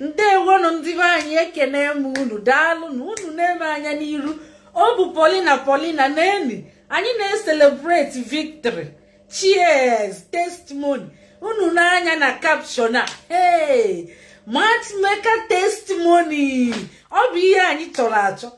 Ndewonụ ndị be anyị, ekene m unu, daalụ na unu na-eme anya n'iru. Ọ bụ Paulina Paulina na-eni anyị na-celebrate victory. Cheers, testimony. Unu n'anya na caption a, hey, matchmaker testimony. Ọ bụ ihe anyị chọrọ achọ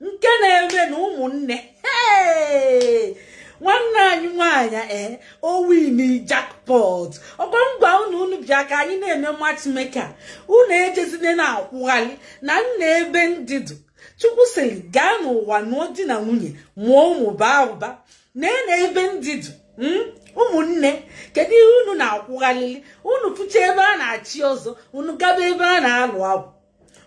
nke na-eme na ụmụnne. Hey, nwanne anyị nwaanyị, ee, o win jackpot. Ọkwa ngwa unu, unu bịa ka anyị na-eme matchmaker. Unu ejezine na-akwụghalị na nna ebe ndịdụ. Chukwu sịrị gaa n'ụwa nụọ di na nwunye, mụọ ụmụ, baa ụba. Na ebe ndịdụ, ụmụnne, kedu ihe unu na-akwụghalịlị? Unu fụcha ebe a na-achị ọzọ, unu gaba ebe a na-alụ agwụ.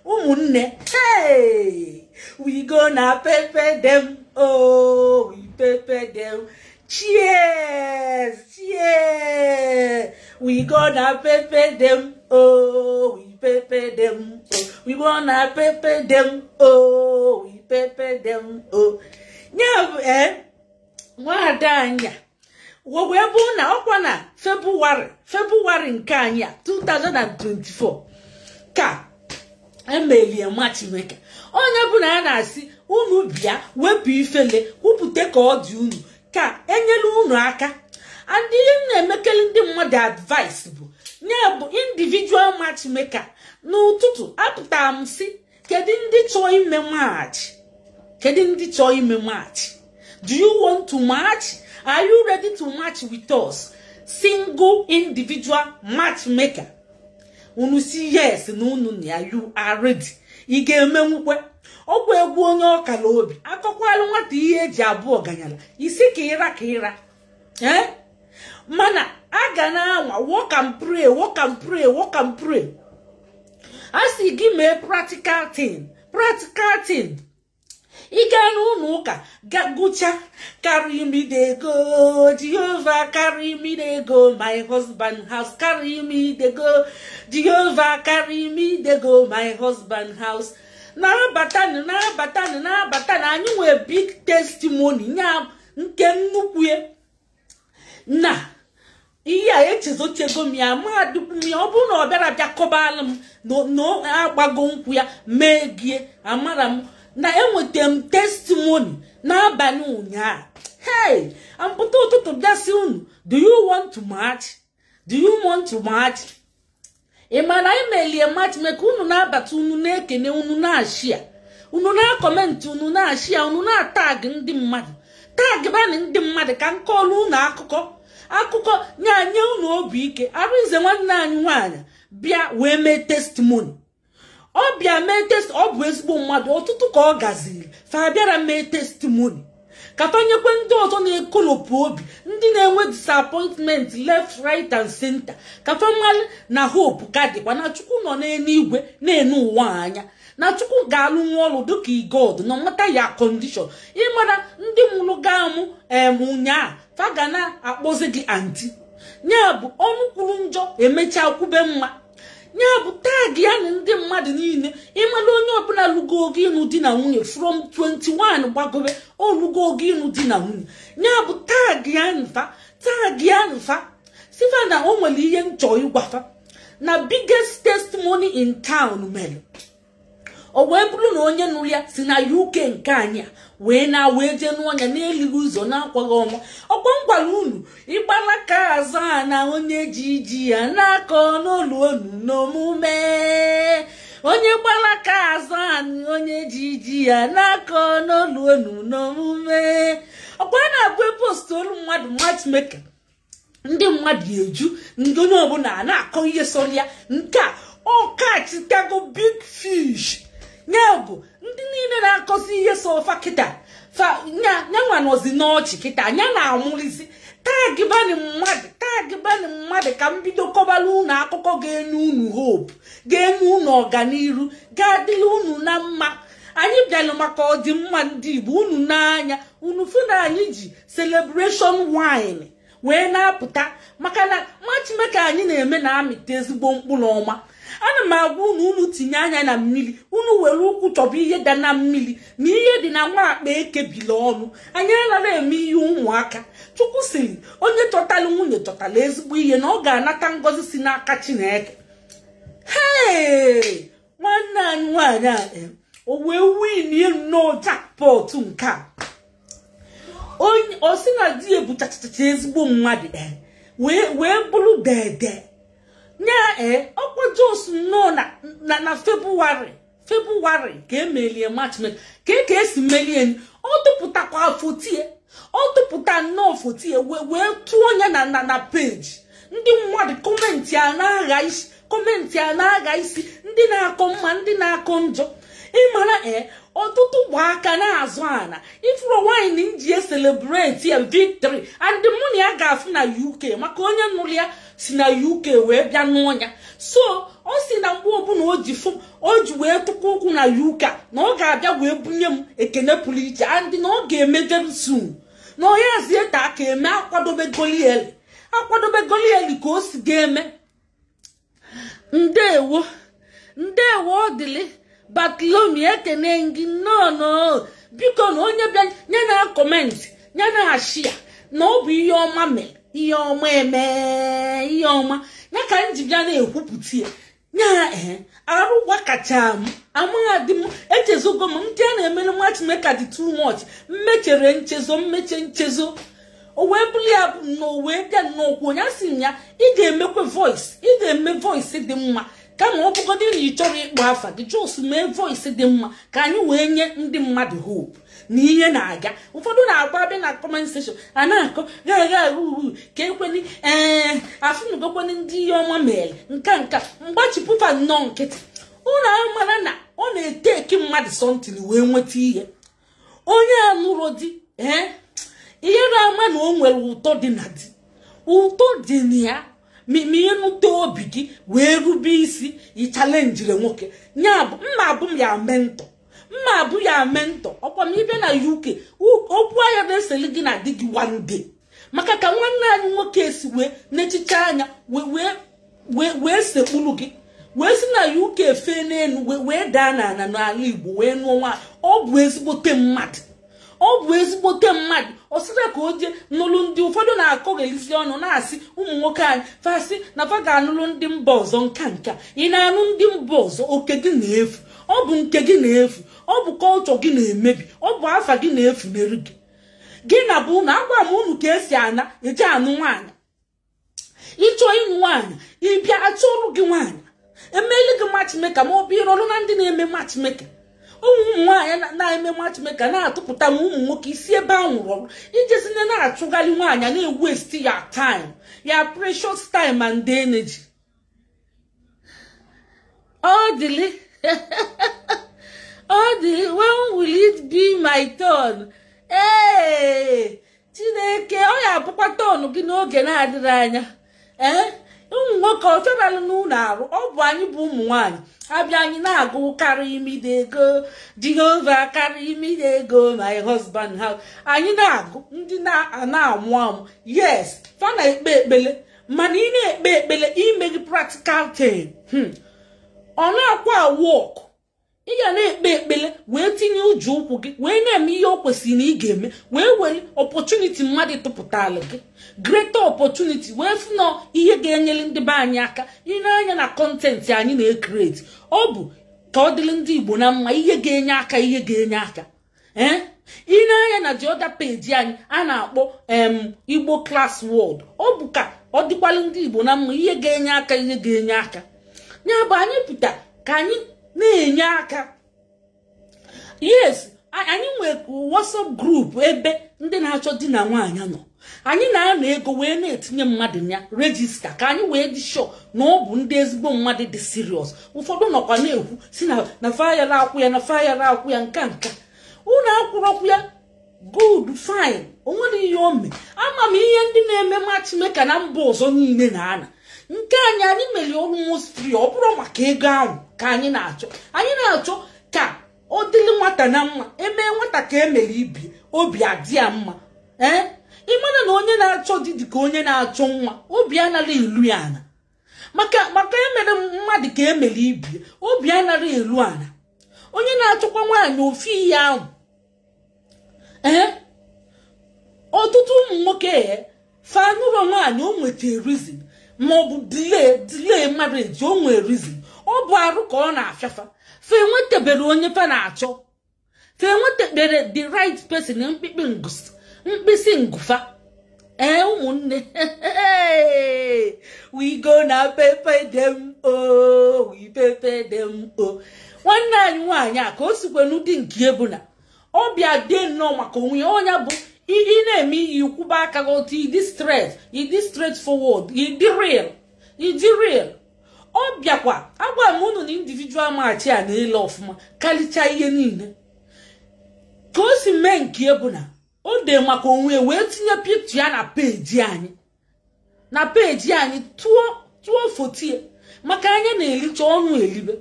Ụmụnne, hey, we go na pepper them, oh, we pepper them. Cheers, cheers. We go na pepper them, oh, we pepper them, oh, we gonna pepper them, oh, we pepper them, oh. Ya bụ, ee, nwaada anyị a wee bụ na ọkwa na February nke anyị a, 2024, ka emelie matchmaker. Onye bụ na a na-asị unu bịa wepụ ifele, kwupụta ka ọ dị unu, ka enyere unu aka. And ihe m na-emekeli ndị mmadụ advice bụ ya bụ individual matchmaker. N'ụtụtụ apụtara m sị, kedu ndị chọọ ime match? Kedu ndị chọọ ime match? Do you want to match? Are you ready to match with us, single individual matchmaker? Unu si yes na unu na ya, you are ready. Ị ga-emenwukwe ọgwụ egwu onye ọkala obi akọkwalụ nwata ihe eji abụ ọganyala isi ka ịra ka ịra. Ee, mana a ga na-anwa work and pray, work and pray, work and pray. A sị gị mee practical thing, practical thing. Ị gaa n'ụlọ ụka gụcha "Carry me dey go, Jehovah, carry me dey go, my husband house, carry me dey go, Jehovah, carry me dey go my husband house." Na-abatanụ, na-abatanụ, na-abatanụ. Anyị nwee big testimony nya nke nnukwu na ihe a echezochego m ya madụkwu m ya. Ọ bụrụ na ọ bịara bịa kọbalụ m na agbago nkwụ ya mee gie, amara m na enweta m testimony n'abalị ụnyaahụ. Hey, mpụta ụtụtụ bịasị unu, do you want to match? Do you want to match? Ị ma na anyị melie match maka unu na-abata, unu na-ekene, unu na-ashia, unu na-acomment, unu na-ashia, unu na-atag ndị mmadụ. Tag banị ndị mmadụ ka nkọlu unu akụkọ, akụkọ nye nye unu obi ike. Arụnze nwanne anyị nwaanyị bịa wee mee testimony. Ọ bịa mee test. Ọ bụ ezigbo mmadụ. Ọtụtụ ka ọ gaziri fa bịara mee testimony ka fanyekwe ndị ọzọ na-ekolopụ obi, ndị na-enwe disappointment left, right and center, ka famalị na hope ka dịkwa, na Chukwu nọ n'eluigwe na-ene ụwa anya, na Chukwu ga-alụ nwa ọrụ dịka God no matter ya condition. Ịmara ndị mụrụ ga-amụ em ụnyaa, fa ga na-akpọzi gị aunty. Ya bụ ọnụ kwuru njọ emechaa kwube mma. Ya bụ tag ya na ndị mmadụ niile. Ịmara onye ọbụla lụgo oge ịnụ di na nwunye, from 21 gbagobe, olugo oge ịnụ di na nwunye. Ya bụ tag ya nfa, tag ya nfa, sifa na o nwere ihe nchọ ịgwafa na biggest testimony in town mere. O wee bụrụ na onye nụrụ ya si na UK nke anyị a wee na wee jee n'ọnya n'elighị ụzọ na-akwaghị ọnwa. Ọkwa ngwara unu ịgbalaka azụ a na onye ji ji ya na-akọ n'olu onu n'omume. Onye gbalaka azụ anyị, onye ji ji ya na-akọ n'olu onu n'omume. Ọkwa a na-abụ post olu mmadụ matchmaker, ndị mmadụ eju, ndị onye ọbụla a na-akọ ihe sọrọ ya. Nke a ọ kachitago big fish. Ya bụ ndị niile na-akọzi ihe so fa kịta, fa nyanwa nọzi n'ọchị kịta nya na-amụrịzi. Tagbanị mmadụ, tagbanị mmadụ, ka m bido kọbara unu akụkọ ga-enye unu hope, ga-enye unu ọganiru, ga-adịrị unu na mma. Anyị bịara maka ọdịmma ndị Igbo. Unu n'anya unu fụ na anyị ji celebration wine wee na-apụta maka na matchmaker anyị na-eme na-amịta ezigbo mkpụrụ ọma. Ana m agwa unu, unu tinye anya na mmiri, unu were ụkwụ chọba ihe dị na mmiri na ihe dị na nwa akpa ekebila ọnụ. Anyị anaghị eme ihe ụmụaka. Chukwu siri onye chọtara nwunye chọtara ezigbo ihe, na ọ ga-anata ngọzi si n'aka Chineke. Hey! Nwaanyị a o wee winie nnọọ jackpot nke a. Ọ sị na di ya bụ chachachacha ezigbo mmadụ, wee bụrụ dede nya. Ọkwa jos nnọọ na February ka emelie matchmaker, ka esi melie. Ọ tụpụtakwa fotie, ọ tụpụta nnọọ fotie wee tụọ ya na page ndị mmadụ. Comment a na-agha isi, comment a na-agha isi, ndị na-akọ mma, ndị na-akọ njọ. Ịmara ọtụtụ gba aka na-azụ ana ifuru nwaanyị nji celebrate ya victory. And mụ na ya ga-afụ na UK, maka onye nụrụ ya si na UK wee bịa nụọ ya. So ọ si na mgbe ọbụla o ji fụ, o ji wee tụkwa ụkwụ na UK, na ọ ga-abịa wee bunye m ekene pụrụ iche, and na ọ ga-eme very soon, na ọ ya zie ta aka eme. Akwadobe golieli, akwadobe golieli ka o si ga-eme. Ndewo, ndewo. Ọdịlị Batlomi, ekene gị nnọọ. Biko, na onye bịa nye na comment, nye na ashia na ọ bụ ihe ọma mere, ihe ọma eme, ihe ọma ya ka m ji bịa na-ekwupụta ya. Nya arụ gwakacha m, amaghadị m, echezogo m ndị a na-emere matchmaker dị too much. Mmechere nchezo, mmeche nchezo, o wee bụrụ ya bụ nnọọ wee bịa nnọọ kwuo ya. Sị m ya, ị ga-emekwe voice, ị ga-eme voice dị mma, kama ọ bụgodị na ị chọrọ ịkpọ afa gị, just mee voice dị mma ka anyị wee nye ndị mmadụ hope na ihe na-aga. Ụfọdụ na-agba abịa na comment section a na-akọ gaga uru ka ekweni. Afụnugokweni ndị ihe ọma mere nka nka mgbachipụfa nnọọ nkịtị. Ụlọ amara na ọ na-eteki mmadụ something wee nweta ihe. Onye anụrụ di, ihere ama na o nwere ụtọ dị na di, ụtọ dị na ya. Ma ịnụta obi gị wee rube isi, ị challengeri nwoke ya bụ mma abụ m ya mentor, mma abụ ya mentor. Ọkwa ma ịbịa na UK, okwu ahịa na-eseli gị na di gị one day, maka ka nwanne anyị nwoke esi wee nechicha anya wee sekpuru gị, wee si na UK fee n'elu, wee daa n'ala n'ala Igbo, wee nụọ nwa. Ọ bụ ezigbote mmadụ, ọ bụ ezigbote mmadụ. Ọ sịra ka o jee nụlụ ndị ụfọdụ na-akọghelizi ọnụ, na-asị ụmụ nwoke anyị fasị na fa ga-anụlụ ndị mba ọzọ. Nka nka ị na-anụ ndị mba ọzọ, oke gị na-efu, ọ bụ nke gị na-efu, ọ bụ kọlchọ gị na-emebi, ọ bụ afa gị na-efuneri gị. Gị na bụ na agwa m unu ka esi ana eje anụ nwaanyị. Ịchọ ịnụ nwaanyị, ịbịa achọrụ gị nwaanyị, emeli gị matchmaker, ma ọ bụ ịrọrụ na ndị na-eme matchmaker. Ụmụ nwaanyị na-eme matchmaker na-atụpụta ma ụmụ nwoke isi ebe ahụ rọrụ ijezine na-achụgharị nwaanyị, na-ewaste ya time, ya precious time and energy. Ọ dịlị, ọ dịlị. When will it be my turn? Ee, Chineke, ọ ya abụkwa turn gị n'oge na-adịrị anya. Ee, ụmụ nwoke ọ fịabalụ n'ụlọ arụ, ọ bụ anyị bụ ụmụ nwaanyị abịa, anyị na-agụ "Carry me dey go, Jehova, carry me dey go my husband house." Anyị na-agụ, ndị na-amụ amụ. Yes, fa na-ekpe ekpele, mana ị na-ekpe ekpele, ime gị practical thing, ọ na-akwa work. Ị ga na-ekpe ekpele wee tinye uju ụkwụ gị, wee na-eme ihe o kwesịrị na ị ga-eme, wee were opportunity mmadụ tụpụtara gị, greater opportunity, wee fụ na ihe ga-enyere ndị be anyị aka. Ile anya na content anyị na-ecreate, ọ bụ ka ọ dịrị ndị Igbo na mma, ihe ga-enye aka, ihe ga-enye aka. Ee, ile anya na the other page anyị a na-akpọ Igbo Class World, ọ bụ ka ọ dịkwala ndị Igbo na mma, ihe ga-enye aka, ihe ga-enye aka. Ya bụ anyị pụta ka anyị na-enye aka. Yes, anyị nwere WhatsApp group ebe ndị na-achọ di na nwaanyị nọ. Anyị na-ana ego wee na-etinye mmadụ ya register, ka anyị wee dị sure na ọ bụ ndị ezigbo mmadụ dị serious. Ụfọdụ nọkwa na-ekwu si na fayara akwụ ya, na fayara akwụ ya, nka nka unu akwụrọkwụ ya. Good, fine, o nwere ihe o mee. Ama m ihe ndị na-eme matchmaker na mba ọzọ niile na-ana. Nke anyị, anyị mere almost free. Ọ bụrụ maka ego ahụ ka anyị na-achọ, anyị na-achọ ka ọ dịrị nwata na mma. Emee nwata ka emere ibi, obi adị ya mma. Ee, ị mara na onye na-achọ di dị ka onye na-achọ nwa, obi anaghị elu ya ana. Maka emere mmadụ ka emere ibi, obi anaghị elu ana. Onye na-achọkwa nwaanyị, ofu ihe ahụ. Ee, ọtụtụ ụmụ nwoke fanụlọ nwaanyị, o nweta reason, ma ọ bụ delay marriage, o nwere reason. Ọ Ọ bụ arụ ka ọ na-afịafa. Fa enwetabere onye fa na-achọ, fa enwetabere the right person. Mkpikpi mkpịsị ngụfa. Ee, ụmụnne, we go na pepper dem o, we pepper dem o. Nwanne anyị nwaanyị a, ka o sikwenu dị nke bụ na ọ bịa dee nnọọ maka onwe ya. Ọnya bụ ị na-eme ihe ikwuba aka gị otu ịdị straight, ịdị straight forward, ịdị real, ịdị real. Ọ bịakwa agwa m unu na individual match a na-ele ọfụma karịchaa ihe niile. Ka o si mee nke bụ na o dee maka onwe, wee tinye picture ya na peji anyị, na peji anyị, tụọ tụọ foto ya, maka anya na-elicha ọnụ elibe.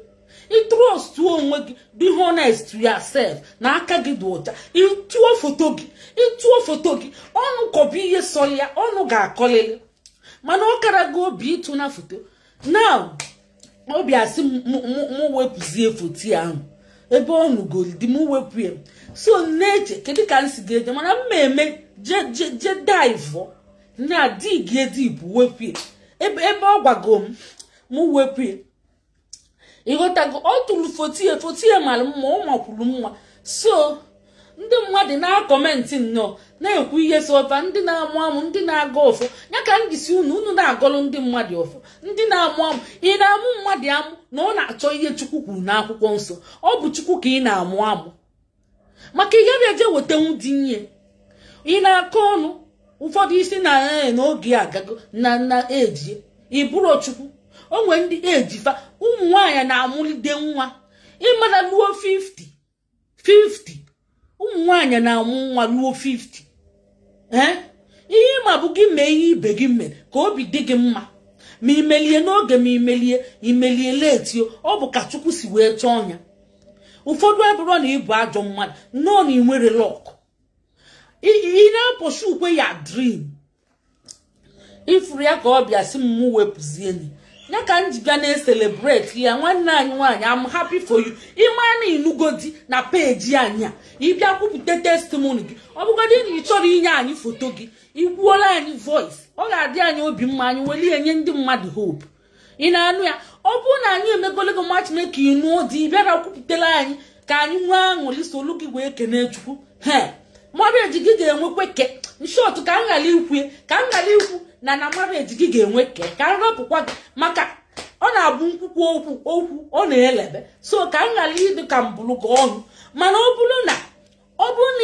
Ịtrust onwe gị, be honest to yourself na aka gị dị ọcha. Ịtụọ foto gị, ịtụọ foto gị, ọnụ kọba ihe sọ ya, ọnụ ga-akọlịlị. Mana ọ kara gị obi ịtụ na foto now. Obi asị mụ wepụzie foto ahụ ebe ọ nụgoro di m, wepụ ya. So na-eche kedu ka m si ga-eje, mana m eme je je dive na dig deep, wepụ ya ebe ọ gwago m mụ wepụ ya. Ịghọtago? Ọ tụrụ foto ya, foto ya mara mma, ọ makwuru mma. So ndị mmadụ na-acomment nnọọ, na-ekwu ihe so ọfa, ndị na-amụ amụ, ndị na-aga ọfọ ya ka m jisi unu, unu na-agọlụ ndị mmadụ ọfọ. Ndị na-amụ amụ, ị na-amụ mmadụ amụ na ọ na-achọ ihe Chukwu kwuru n'akwụkwọ nsọ. Ọ bụ Chukwu ka ị na-amụ amụ, maka ị gaghị eje wetanwu di nye ị na-akọ ọnụ. Ụfọdụ isi na n'oge agago na eji ịbụrụ Chukwu. O nwere ndị ejifa ụmụ nwaanyị na-amụlide nwa ịmara luo 50 50. Ụmụ nwaanyị na-amụ nwa luo 50. Ee, ihe ịma bụ gị mee ihe ibe gị mere ka obi dị gị mma. Ma imelie n'oge, ma imelie, imelie letio, ọ bụ ka Chukwu si wee chọọ ya. Ụfọdụ abụrụ na ịbụ ajọ mmadụ nnọọ na ị nwere luck, ị na-apụsụ ukwe ya dream. Ifuru ya ka ọ bịa sị m mụ wepụzie ya, ka m ji bịa na-ecelebrate ya. Nwanne anyị nwaanyị, I'm happy for you. Ịma na ịnugodi na peji anyị a, ịbịa kwupụta testimony gị. Ọ bụgodị na ị chọrọ inye anyị foto gị, ikwuola anyị voice, ọ ga-adị anyị obi mma. Anyị weli enye ndị mmadụ hope. Ị na-anụ ya? Ọ bụrụ na anyị emegologo matchmaking, ịnụọ di, ị bịara kwupụtara anyị ka anyị nwee aṅụrị, solu gị wee kene Chukwu. He, marriage gị ga-enwekwe ke nshọt. Ka m ghara ikwu, ka m ghara ikwu na marriage gị ga-enwe ke, ka m rapụkwa gị, maka ọ na-abụ nkwukwu okwu okwu ọ na-elebe. So ka m ghara ịdị ka mbụrụ gị ọnụ. Mana ọ bụrụ na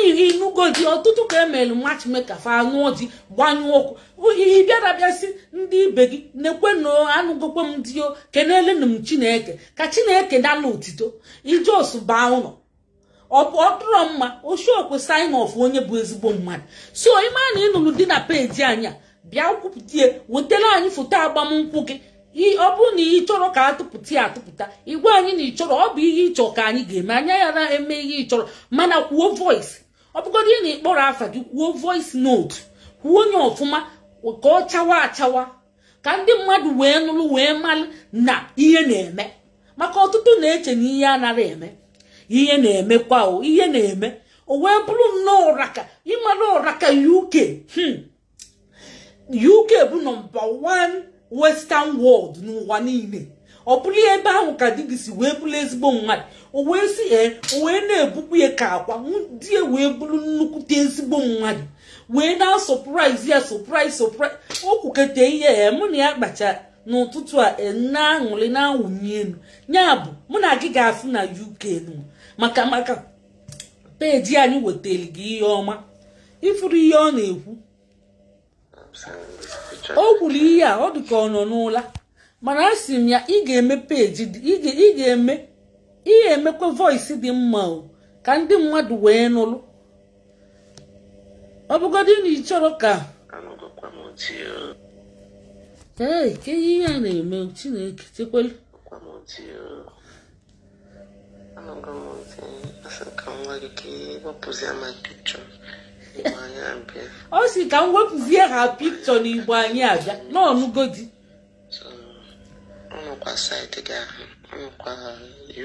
ịnụgo di, ọtụtụ ka emere matchmaker, fa anụọ di, gbanyụọ ọkụ. Ị bịara bịasị ndị ibe gị na-ekwe na anụgokwe m di o, kenelenu m Chineke, ka Chineke dala otito. Ijos baa ụlọ, ọ dụrọ mma oshiokwe sign of onye bụ ezigbo mmadụ. So ịma na ịnụrụ di na peji anyị a, bịa kwupụta ya, wetara anyị foto agbamnkwụ gị. Ọ bụrụ na ị chọrọ ka atụpụta ya atụpụta, igwe anyị na ị chọrọ, ọ bụ ihe ị chọrọ ka anyị ga-eme anya ya na-eme ihe ị chọrọ. Mana kwuo voice, ọ bụgodị na ị kpọrọ afa gị, kwuo voice note, kwuo onye ọfụma ka ọ chawa achawa, ka ndị mmadụ wee nụrụ, wee malụ na ihe na-eme. Maka ọtụtụ na-eche na ihe anaghị eme. Ihe na-emekwa o, ihe na-eme. O wee bụrụ nnọọ ụraka ịmara ụraka UK. UK bụ number 1 western world n'ụwa niile. Ọ bụrụ ebe ahụ ka di gị si wee bụrụ ezigbo mmadụ, o wee si ee, o wee na-ebukwu ya ka akwa di ya, wee bụrụ nnukwute ezigbo mmadụ, wee na-asurprise ya, surprise, surprise. O kwukete ihe ya, mụ na ya kpacha n'ụtụtụ a, na-aṅụrị, na-awụnye elu. Ya bụ mụ na gị ga-afụ na UK nụ, maka peji anyị wetara gị ihe ọma. Ifuru ihe ọ na-ekwu, o kwuru ihe a, ọ dị ka ọ nọ n'ụla. Mana a sị m ya, ị ga-eme peji, ị ga-eme ị ga-emekwa voice dị mma o, ka ndị mmadụ wee nụrụ. Ọ bụgodị na ị chọrọ ka Anụgokwa m di o. Ee, ke ihe a na-eme, Chineke chekwelu. Kwa m di o. Anụgo m di. Asị m ka m gwa gị ka ị wepụzie my picture. Igbo anyị abịa. Ọ sị ka m wepụzie ha picture n'Igbo anyị abịa n'ọnụgodi. So, ọ nọkwa side gị ahụ. Ọ nọkwa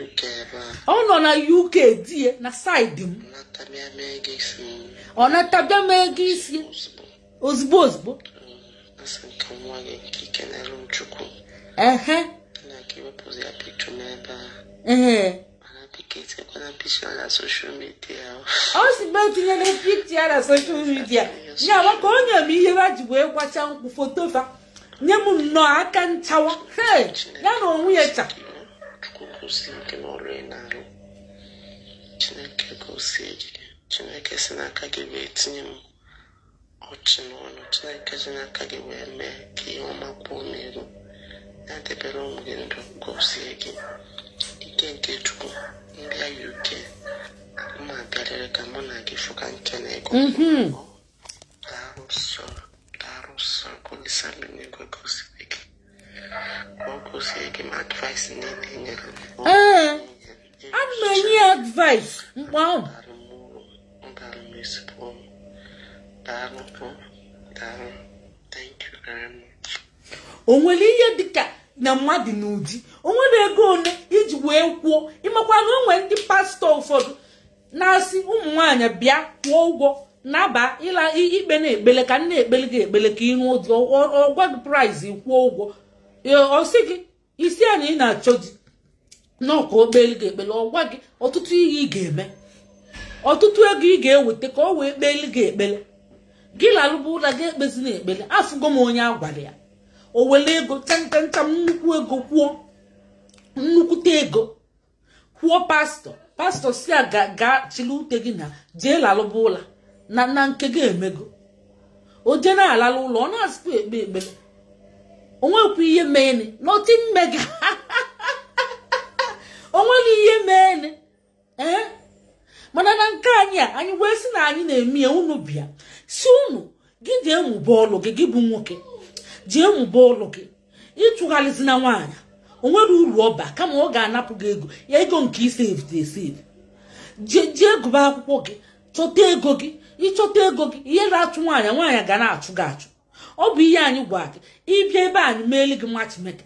UK ebe a. Ọ nọ na UK, die na side m. Nata bịa mee gị isi. Ọ natabịa mee gị isi. Ozugbo. Ozugbo ozugbo. Asị m ka m gwa gị ka ị kenere m Chukwu. Ehe. na ka iwepụzi ya pikchọ m ebe a. Ee. Mana biko etekwana pikchọ na soshal midia. Ọ sị m etinyere pikchọ ya na soshal midia ya maka onye m ihe ha ji wee gwacha nkwụ foto fa nye m nnọọ aka nchawa. Hey, ya na onwe ya cha. Chukwu gozie gị n'ọrụ ị na-arụ. Chineke gozie gị. Chineke si n'aka gị wee tinye m ọchị n'ọnụ. Chineke si n'aka gị wee mee ka ihe ọma kwuo m ego. Na-edebere ụmụ gị ndụ, gozie gị. Ike nke Chukwu ndị a UK ma bịarịrị ka mụ na gị fụka nke na ego. Daalụ sọ, daalụ sọ, Olisa bi n'igwe gozie gị. Ka ọ gozie gị ma advice niile i nyere m. Ee, ana m enye ya advice mgbe ahụ. Daalụ m uru, ọ bara m ezigbo uru. Daalụ, daalụ. Thank you very much. O nwere ihe dịka na mmadụ n'ụdị o nwere ego one iji wee kwụọ. Ịmakwa na o nwere ndị pastọ ụfọdụ na-asị ụmụ nwaanyị bịa kwụọ ụgwọ naba ịla ikpe na-ekpele ka nna ekpele gị ekpele ka ịnụ ụdị ọgwa gị price kwụọ ụgwọ. Ọ sị gị isi a na ị na-achọ di nọ ka o kpele gị ekpele, ọgwa gị ọtụtụ ihe ị ga-eme, ọtụtụ ego ị ga-eweta ka ọ wee kpele gị ekpele. Gị lalụba ụlọ gị ekpezi na ekpele. Afụgo m onye a gwara ya o were ego chamchamcham nnukwu ego kwụọ, nnukwute ego kwụọ pastọ. Pastọ si a gaa chili ute gị na jee lalụba ụlọ na nke gị emego. O jee na-alalụ ụlọ, ọ na-asịkwa ekpe ekpele, o nwekwa ihe meene nọtị mmega. O nwere ihe meene. Ee, mana na nke anyị a anyị wee sị na anyị na-eme ya, unu bịa si unu gị jee mụba ọlụ gị, gị bụ nwoke jee mụba ọlụ gị, ịchụgharịzina nwaanyị o nwere uru ọba kama ọ ga-anapụ gị ego ya, ego nke isevde esev. Jee gụba akwụkwọ gị, chọta ego gị, ịchọta ego gị, ihe na-achụ nwaanyị, nwaanyị ga na-achụ gị achụ. Ọ bụ ihe anyị gwa gị. Ịbịa ebe anyị meeli gị matchmaker,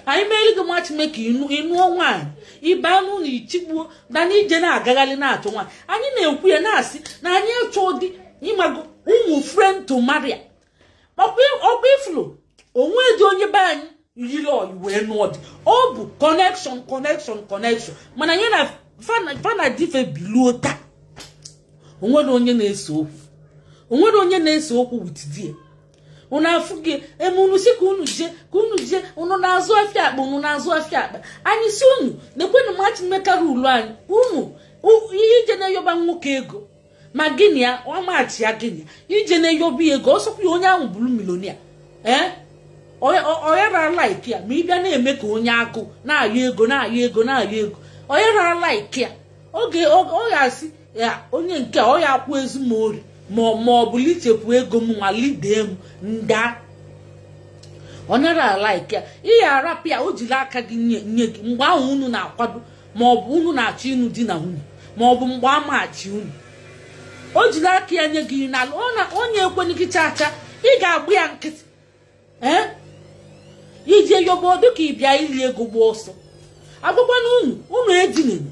anyị meeli gị matchmaker, ịnụọ nwaanyị, ịba n'ụlọ ichigbuo dana ije na-agagharị na-achọ nwaanyị. Anyị na-ekwu ya na-asị na anyị achọ dị ịmago ụmụ friend to Maria. Ọkwa ifulu onwe dị onye be anyị yiri oyi wee nụọ dị, ọ bụ connection connection connection. Mana ya na fana dife biluo taa, onwere onye na-ese okwu, onwere onye na-ese okwu with die. Unu afụ gị eme unu si ka unu jee ka unu jee, unu na-azụ afịa akpa, unu na-azụ afịa akpa. Anyị si unu na-ekwenụ matchmaker rulu anyị, unu ihe ije na-eyoba nwoke ego ma gịnị ya ọmachi ya gịnị ya ije na-eyoba ego ọsọkwa ya onye ahụ bụrụ milonia. Ee, ọ yara like ya ma ị bịa na-eme ka onye agụ na-ayọ ego na-ayọ ego na-ayọ ego, ọ yara like ya oge ọ ga-asị ya onye nke ọ ya akwụ ezumori ma ọ bụ lichepụ ego m nwa lidee m nda. Ọ nara like ya, ị ya arapụ ya, o jiri aka gị nye gị mgbe ahụ unu na-akwado ma ọ bụ unu na-achọ ịnụ di na nwunye ma ọ bụ mgbe amachi unu, o jiri aka ya nye gị n'ala. Onye ekwenye gị chaa chaa, ị ga-agbụ ya nkịtị. Ee, ije yobo dịka ị bịa ili ego gba ọsọ. Agwakwana unu unu edinene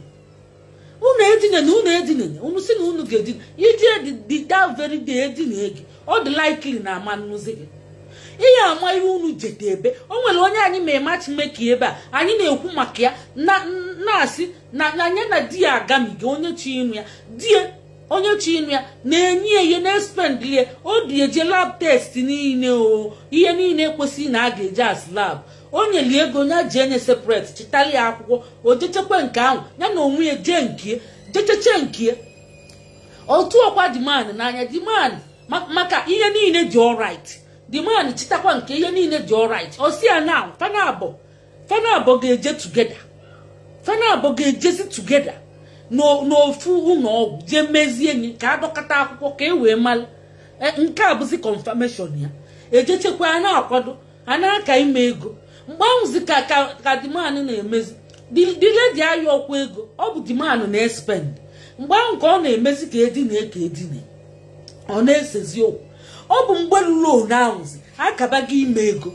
unu edinene unu edinene unu si na unu ga-edina ije dị that very day edina gị, ọ dị likely na ama nnụzi gị. Ihe ama ihe unu jete ebe o nwere onye anyị ma matchmaker ebe a anyị na-ekwu maka ya na-asị na ya na di ya agamiga, onye chi inu ya di ya onye chi inu ya na-enye ihe na-espend ihe o dị eje lab test niile, o ihe niile ekwesịghị na a ga-eje as lab, o nyeli ego ya ji enye separate chịtara ya akwụkwọ, o jechekwa nke ahụ ya na onwe ya jee nke jecheche nke otu ọkwa demand n'anya demand maka ihe niile dị alright, demand chitakwa nke ihe niile dị alright. O si ya na fanabọ ga-eje together, fanabọ ga-ejezi together n'ofu ụlọ ọgwụ jee mezie enyi ka adọkọta akwụkwọ ka e wee mara nke a bụzi confirmation ya. Ejechekwa a na-akwado a na-aka ime ego mgbe ahụzi ka ka demand na-emezi the lady ayọ ọkwa ego, ọ bụ demand na-espend mgbe ahụ ka ọ na-emezi ka edina ka edina ọ na-esezi okwu. Ọ bụ mgbe ruru one ahụzi akabago ime ego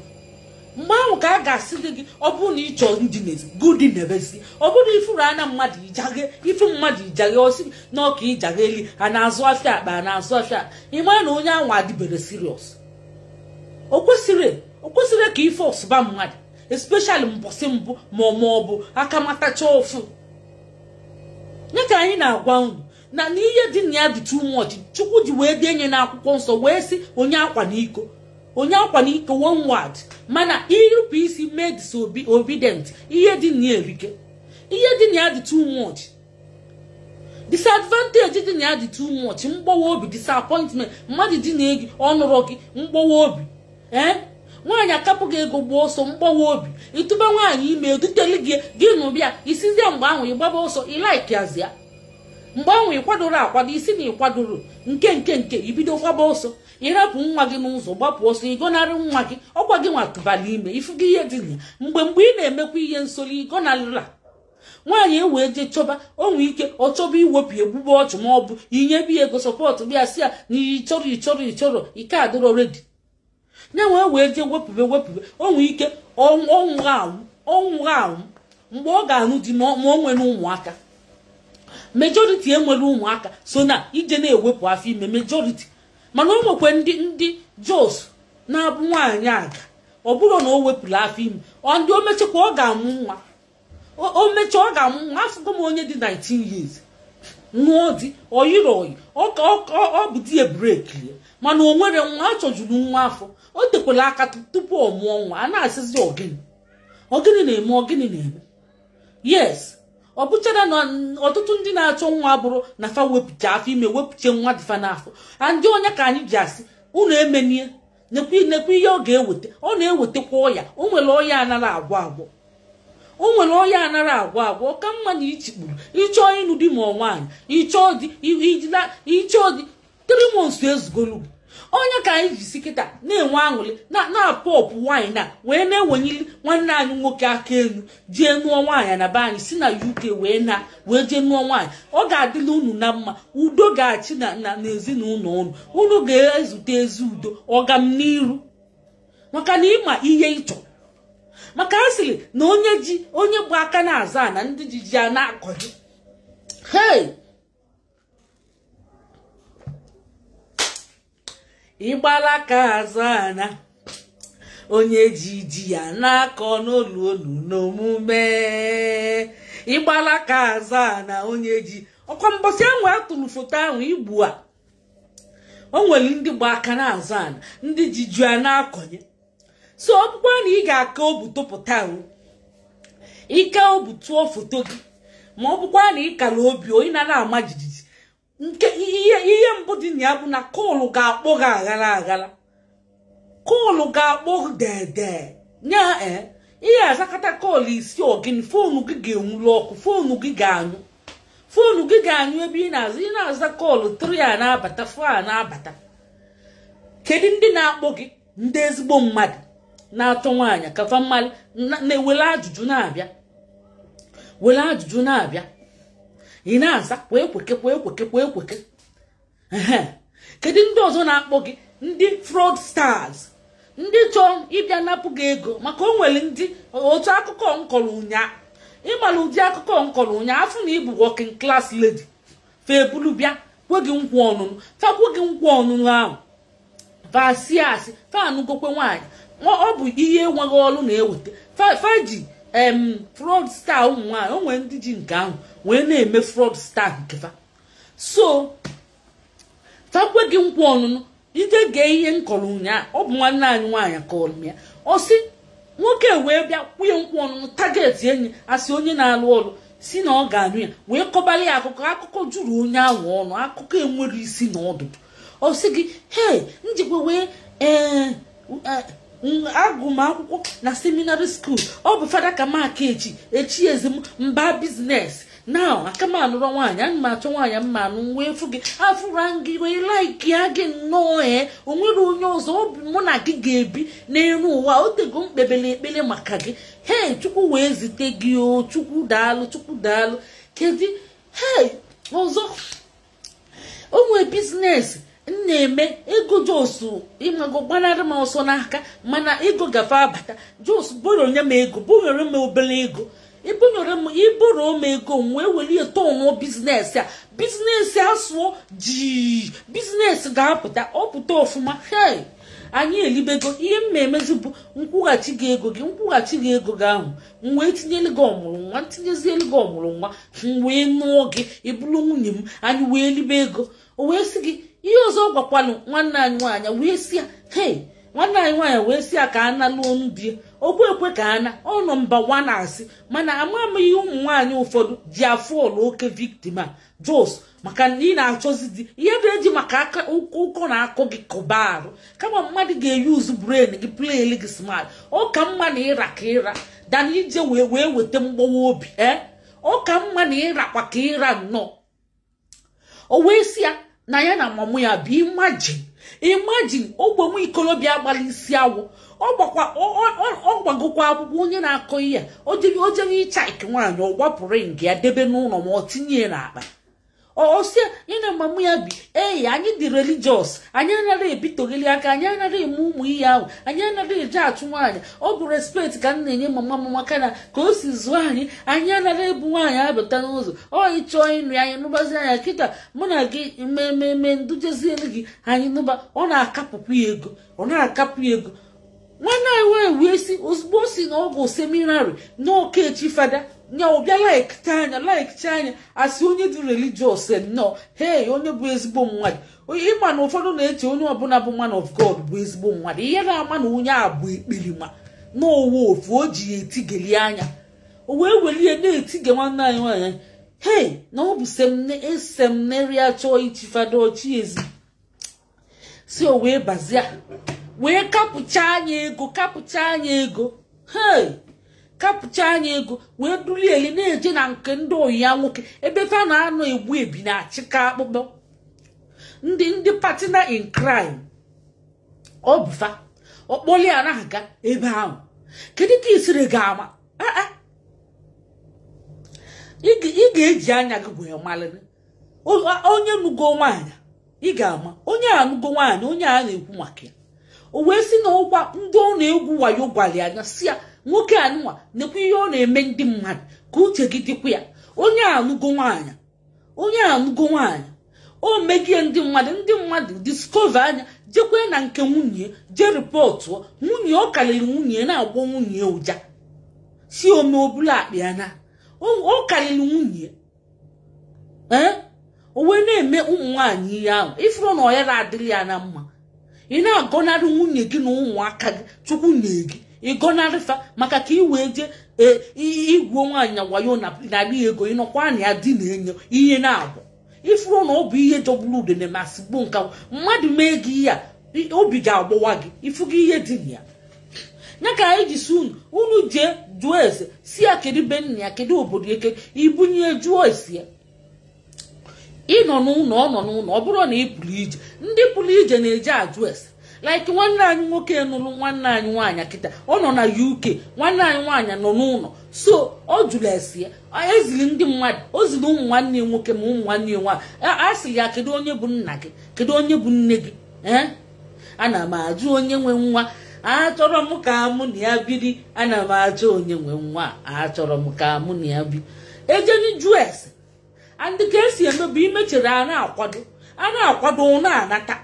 mgbe ahụ ka a ga-asị gị ọ bụrụ na ị chọrọ ndinezi gudinebezi, ọ bụrụ ifuru anya mmadụ ijaghe ifu mmadụ ijaghe osi na ọka ijaghe eli a na-azụ afịa akpa a na-azụ afịa akpa, ịma na onye ahụ adịbere serious. O kwesịrị ka ife ọsụba mmadụ Especially mbọsị mbụ ma ọ bụ aka matacha ofu. Nye ka anyị na-agwa unu na n'ihe dị na ya dị too much. Chukwu ji wee denye n'akwụkwọ nsọ wee sị onye akwa n'iko, onye akwa n'iko, one word. Mana irupụ isi mee disobedient, ihe dị na ya erike. Ihe dị na ya dị too much. Disadvantage dị na ya dị too much. Mgbawa obi, disappointment. Mmadụ dị na gị ọnụrọ gị, mgbawa obi. Nwaanyị akapụ gị ego gba ọsọ, mgbawa obi. Ịtụba nwaanyị ime eduteli gị gị nụbịa isizie mgbe ahụ ịgbaba ọsọ, ịlaikazia mgbe ahụ ịkwadoro akwado, isi na ịkwadoro nke nke nke ibido gbaba ọsọ, ịrapụ nwa gị n'ụzọ gbapụ ọsọ, ịgọnarị nwa gị, ọkwa gị nwa tụbala ime. Ifu gị ihe dị na ya mgbe mgbe ị na-emekwa ihe nsoli, ịgọnarịla nwaanyị ewee jee chọba onwe ike, ọ chọba iwepụ egbugbe ọchụ ma ọ bụ inye bi ego sọpọtụ bịa si ya na ịchọrọ ịchọrọ ịchọrọ ike adịrọ redi nya wee wee jee wepụbe wepụbe onwe ike ọnwụ anwụ mgbe ọ ga-anụ di ma o nwere ụmụaka. Majority enwere ụmụaka so na ije na-ewepụ afọ ime majority. Mana o nwekwe ndị jos na-abụ nwaanyị aga ọ bụrụ na o wepụrụ afọ ime, ọ ndị o mechakwa ọ ga-amụ nwa, o mechaa ọ ga-amụ nwa. Afụgo m onye dị 19 years nụọ di, oyiri oyi, ọ bụ di ya breki ya, mana o nwere nwa, a chọjuru nwa afọ, o tekwala aka tupu ọ mụọ nwa. A na-asịzi ọgịnị ọgịnị na-eme, ọgịnị na-eme. Yes, ọ bụchara na ọtụtụ ndị na-achọ nwa bụrụ na fa wepụcha afọ ime, wepụche nwa dịfa n'afọ. Andị onye ka anyị ji asị unu emenie, nekwe ihe ọ ga-eweta. Ọ na-ewetakwa ọya, o nwere ọya anara agwọ agwọ, o nwere ọya anara agwọ agwọ. Ọ ka mma na ichikpuru ịchọọ ịnụ di ma ọ nwaanyị, ịchọọ di ịchọọ di 3 months ezugolu. Onye ka anyị ji si kịta na-enwe aṅụrị na-apọpụ nwaanyị na wee na-ewenyili nwanne anyị nwoke aka elu jee nụọ nwaanyị na be anyị si na UK wee na wee jee nụọ nwaanyị. Ọ ga-adịla unu na mma, udo ga-achị na n'ezinụlọ unu, unu ga-ezute ezi udo ọgamniru, maka na ịma ihe ịchọ. Maka a sịrị na onye ji onye bụ aka na-aza na ndị ji ji a na-akọghị. Hey, ịgbalaka azụ ana onye ji ji ya na-akọ n'olu olu n'omume. Ịgbalaka azụ ana onye ji ọkwa mbọsị ahụ atụrụ foto ahụ igbu a, o nwere ndị gba aka na-azụ ana, ndị ji ji ya na-akọnye. So ọ bụkwa na ị ga-aka obu tụpụta o, ike obu tụọ foto gị, ma ọ bụkwa na ị kara obi onye na ama jijiji. Nke ihe mbụ dị na ya bụ na kọlụ ga-akpọ gị aghara aghara, kọlụ ga-akpọ gị dede nya. Ihe azakata kọlụ isi ọgịnị, foonu gị ga-enwuru ọkụ, foonu gị ga-anyụ, foonu gị ga-anyụ ebe ị na-aza. Ị na-aza kọlụ 3 a na-abata, 4 a na-abata. Kedu ndị na-akpọ gị? Ndị ezigbo mmadụ na-atọ nwaanyị kafa mmalị na-ewere ajụjụ na-abịa, were ajụjụ na-abịa. Ị na-aza kwee kweke kwee kweke kwee kweke. Kedu ndị ọzọ na-akpọ gị? Ndị fraudsters, ndị chọọ ịbịa napụ gị ego. Maka o nwere ndị otu akụkọ nkọrọ ụnyaa, ịmara ụdị akụkọ nkọrọ ụnyaa, afụ na ịbụ working class lady, fa ebulu bịa kwe gị nkwụ ọnụnụ, fa kwe gị nkwụ ọnụnụ ahụ, fa asị asị, fa anụgokwe nwaanyị. Ọ bụ ihe enweghị ọrụ na-eweta fa ji fraudster ụmụ nwaanyị. O nwere ndị ji nke ahụ wee na-eme fraudster nke fa. So fa kwe gị nkwụ ọnụnụ, ije gee ihe nkọrọ ụnyaahụ. Ọ bụ nwanne anyị nwaanyị kọrọ m ya, ọ sị nwoke wee bịa kwụnye nkwụ ọnụnụ target enyi asị onye na-alụ ọrụ si na ọ ga-anụ ya, wee kọbara ya akụkọ. Akụkọ juru onye ahụ ọnụ, akụkọ enwere isi na ọdụdụ. Ọ sị gị hei, njikwa wee agụ m akwụkwọ na seminary school, ọ bụ fada ka maka echi echi ezi m mba biznes now aka m anụrụ nwaanyị, ana m achọ nwaanyị mma anụ, wee fụ gị afụra gị wee laiki ya gị nnọọ. O nwere onye ọzọ obi mụ na gị ga-ebi n'elu ụwa, o tego mkpebele ekpere maka gị. Hei, Chukwu wee zite gị, o Chukwu daalụ, Chukwu daalụ. Kedu hei ọzọ o nwee biznes m na-eme, ego jos ịmago gbanarị m ọsọ n'aka, mana ego gafe abata jos boro nye m ego, bonyere m obere ego, ibonyere m iboro m ego m wee were tọnụọ biznes a, biznes a sụọ ji, biznes ga-apụta, ọ pụta ọfụma. Hei, Anyị elibego ihe m emezi bụ nkwụghachi gị ego gị, nkwụghachi gị ego gị ahụ, m wee tinyelu gị ọmụrụ nwa, ntinyezielu gị ọmụrụ nwa, m wee nụọ gị, ịbụrụ nwunye m, anyị wee libe ego. O wee sị gị ihe ọzọ ọ gwakwalụ nwanne anyị nwaanyị, wee sị ya hei, nwanne anyị nwaanyị wee sị ya ka a na lụọ ndị okwe ekwe ka ana ọ nọ mba nwa na-asị. Mana ama m ihe ụmụ nwaanyị ụfọdụ ji afụ ọlụ oke victim a jos, maka na ị na-achọzi di ihe bụ eji maka aka ụkọ na akọ gị kọba arụ, kama mmadụ ga-eyuzu brain gị pleli gị smart. Ọ ka mma na ịra ka ịra dana ije wee weta mgbawa obi. Ọ ka mma na ịrakwa ka ịra nnọọ. O wee sị ya na ya na mamụ ya bụ imagine ogbe m ikolobịa gbara isi awọ, ọ gbagokwa akwụkwọ onye na-akọ ihe o jebe ịcha ike nwaanyị, ọ gbapụrụ nga ya debe n'ụlọ ma ọ tinye ya n'akpa. Ọ sị ya na mamụ ya bi, ee anyị dị religious, anyị anaghị ebitogheli aka, anyị anaghị eme ụmụ ihe ahụ, anyị anaghị eje achụ nwaanyị, ọ bụ respect ka m na-enye mama m, maka na ka o si zụọ anyị, anyị anaghị ebu nwaanyị abata n'ụzọ, ọ ịchọọ ịnụ anyị nụbazi anya kịta mụ na gị mmemme ndujezielu gị anyị nụba. Ọ na-akapụkwu ya ego, ọ na-akapụ ya ego. Nwanne anyị nwaanyị wee sị ozugbo o si na ọgwụ seminarị n'okechi fada nya ọbịa laikcha anya asị onye dị religious nnọọ, hei onye bụ ezigbo mmadụ. Ịma na ụfọdụ na-eche onye ọbụla bụ man of God bụ ezigbo mmadụ, ihe na-ama na onye a bụ ekperima n'owe ofu o ji ya etigeli anya, o wee welie na-etige nwanne anyị nwaanyị, hei na ọ bụ seminarị achọọ ichi fada ọchị ezi si o wee bazia wee kapụcha anya ego, kapụcha anya ego, hei kapụcha anya ego, wee dulieli na-eje na nke ndị oyi ya nwoke ebe fa na-anọ egbu ebi na-achịkọ akpụkpọ ndị partner in crime. Ọ bụ fa ọkpọli a na-aga ebe ahụ. Kedu ka isiri gị ama? Ị ga-eji anya gị wee malị onye nugo nwaanyị, ị ga-ama onye anụgo nwaanyị, onye a na-ekwu maka ya. O wee sị na ọkwa ndị ọ na-egwu wayo gwara ya anya si ya nwoke anụnwa nekwa ihe ọ na-eme ndị mmadụ, ka uche gị dịkwa ya. Onye anụgo nwaanyị, onye anụgo nwaanyị, o megie ndị mmadụ, ndị mmadụ discover anya, jekwe na nke nwunye jee rịpọtụọ nwunye, ọ karịrị nwunye na-agbọ nwunye ụja si ome obula akpa ya na ọ karịrị nwunye. O wee na-eme ụmụ nwaanyị ihe ahụ ifuru na ọ ya na-adịrị ya na mma. Ị na-agọnarị nwunye gị na ụmụaka gị chukwu nye gị, ịgọnarịfa maka ka ị wee jee igwuo nwaanyị wayo na narị ego, ịnọkwa na ya dị na-enye ihe na-abụ ifuru na ọ bụ ihe jọgburu udene ma sigbuo nka mmadụ mee gị ihe a obi ga-agbawa gị, ifu gị ihe dị na ya. Ya ka anyị ji si unu unu jee jụọ ese si ya kedu be nna ya, kedu obodo eke ibunye jụọ esi ya. Ị nọ n'ụlọ, ọ nọ n'ụlọ, ọ bụrụ na ị pụrụ ije, ndị pụrụ ije na-eje ajụ ese. Like nwanne anyị nwoke nụrụ nwanne anyị nwaanyị kịta, ọ nọ na UK, nwanne anyị nwaanyị nọ n'ụlọ, so ọ jụrụ esi ya, eziri ndị mmadụ, o ziri ụmụ nwanne nwoke ma ụmụ nwanne nwaanyị, a sị ya kedu onye bụ nna gị, kedu onye bụ nne gị. Ana m ajụ onye nwe nwa, achọrọ m ka mụ na ya biri, ana m ajụ onye nwe nwa, achọrọ m ka mụ na ya bi. Ejeni jụọ ese ndị ka esi eme bụ imechere a na-akwado, a na-akwado na-anata.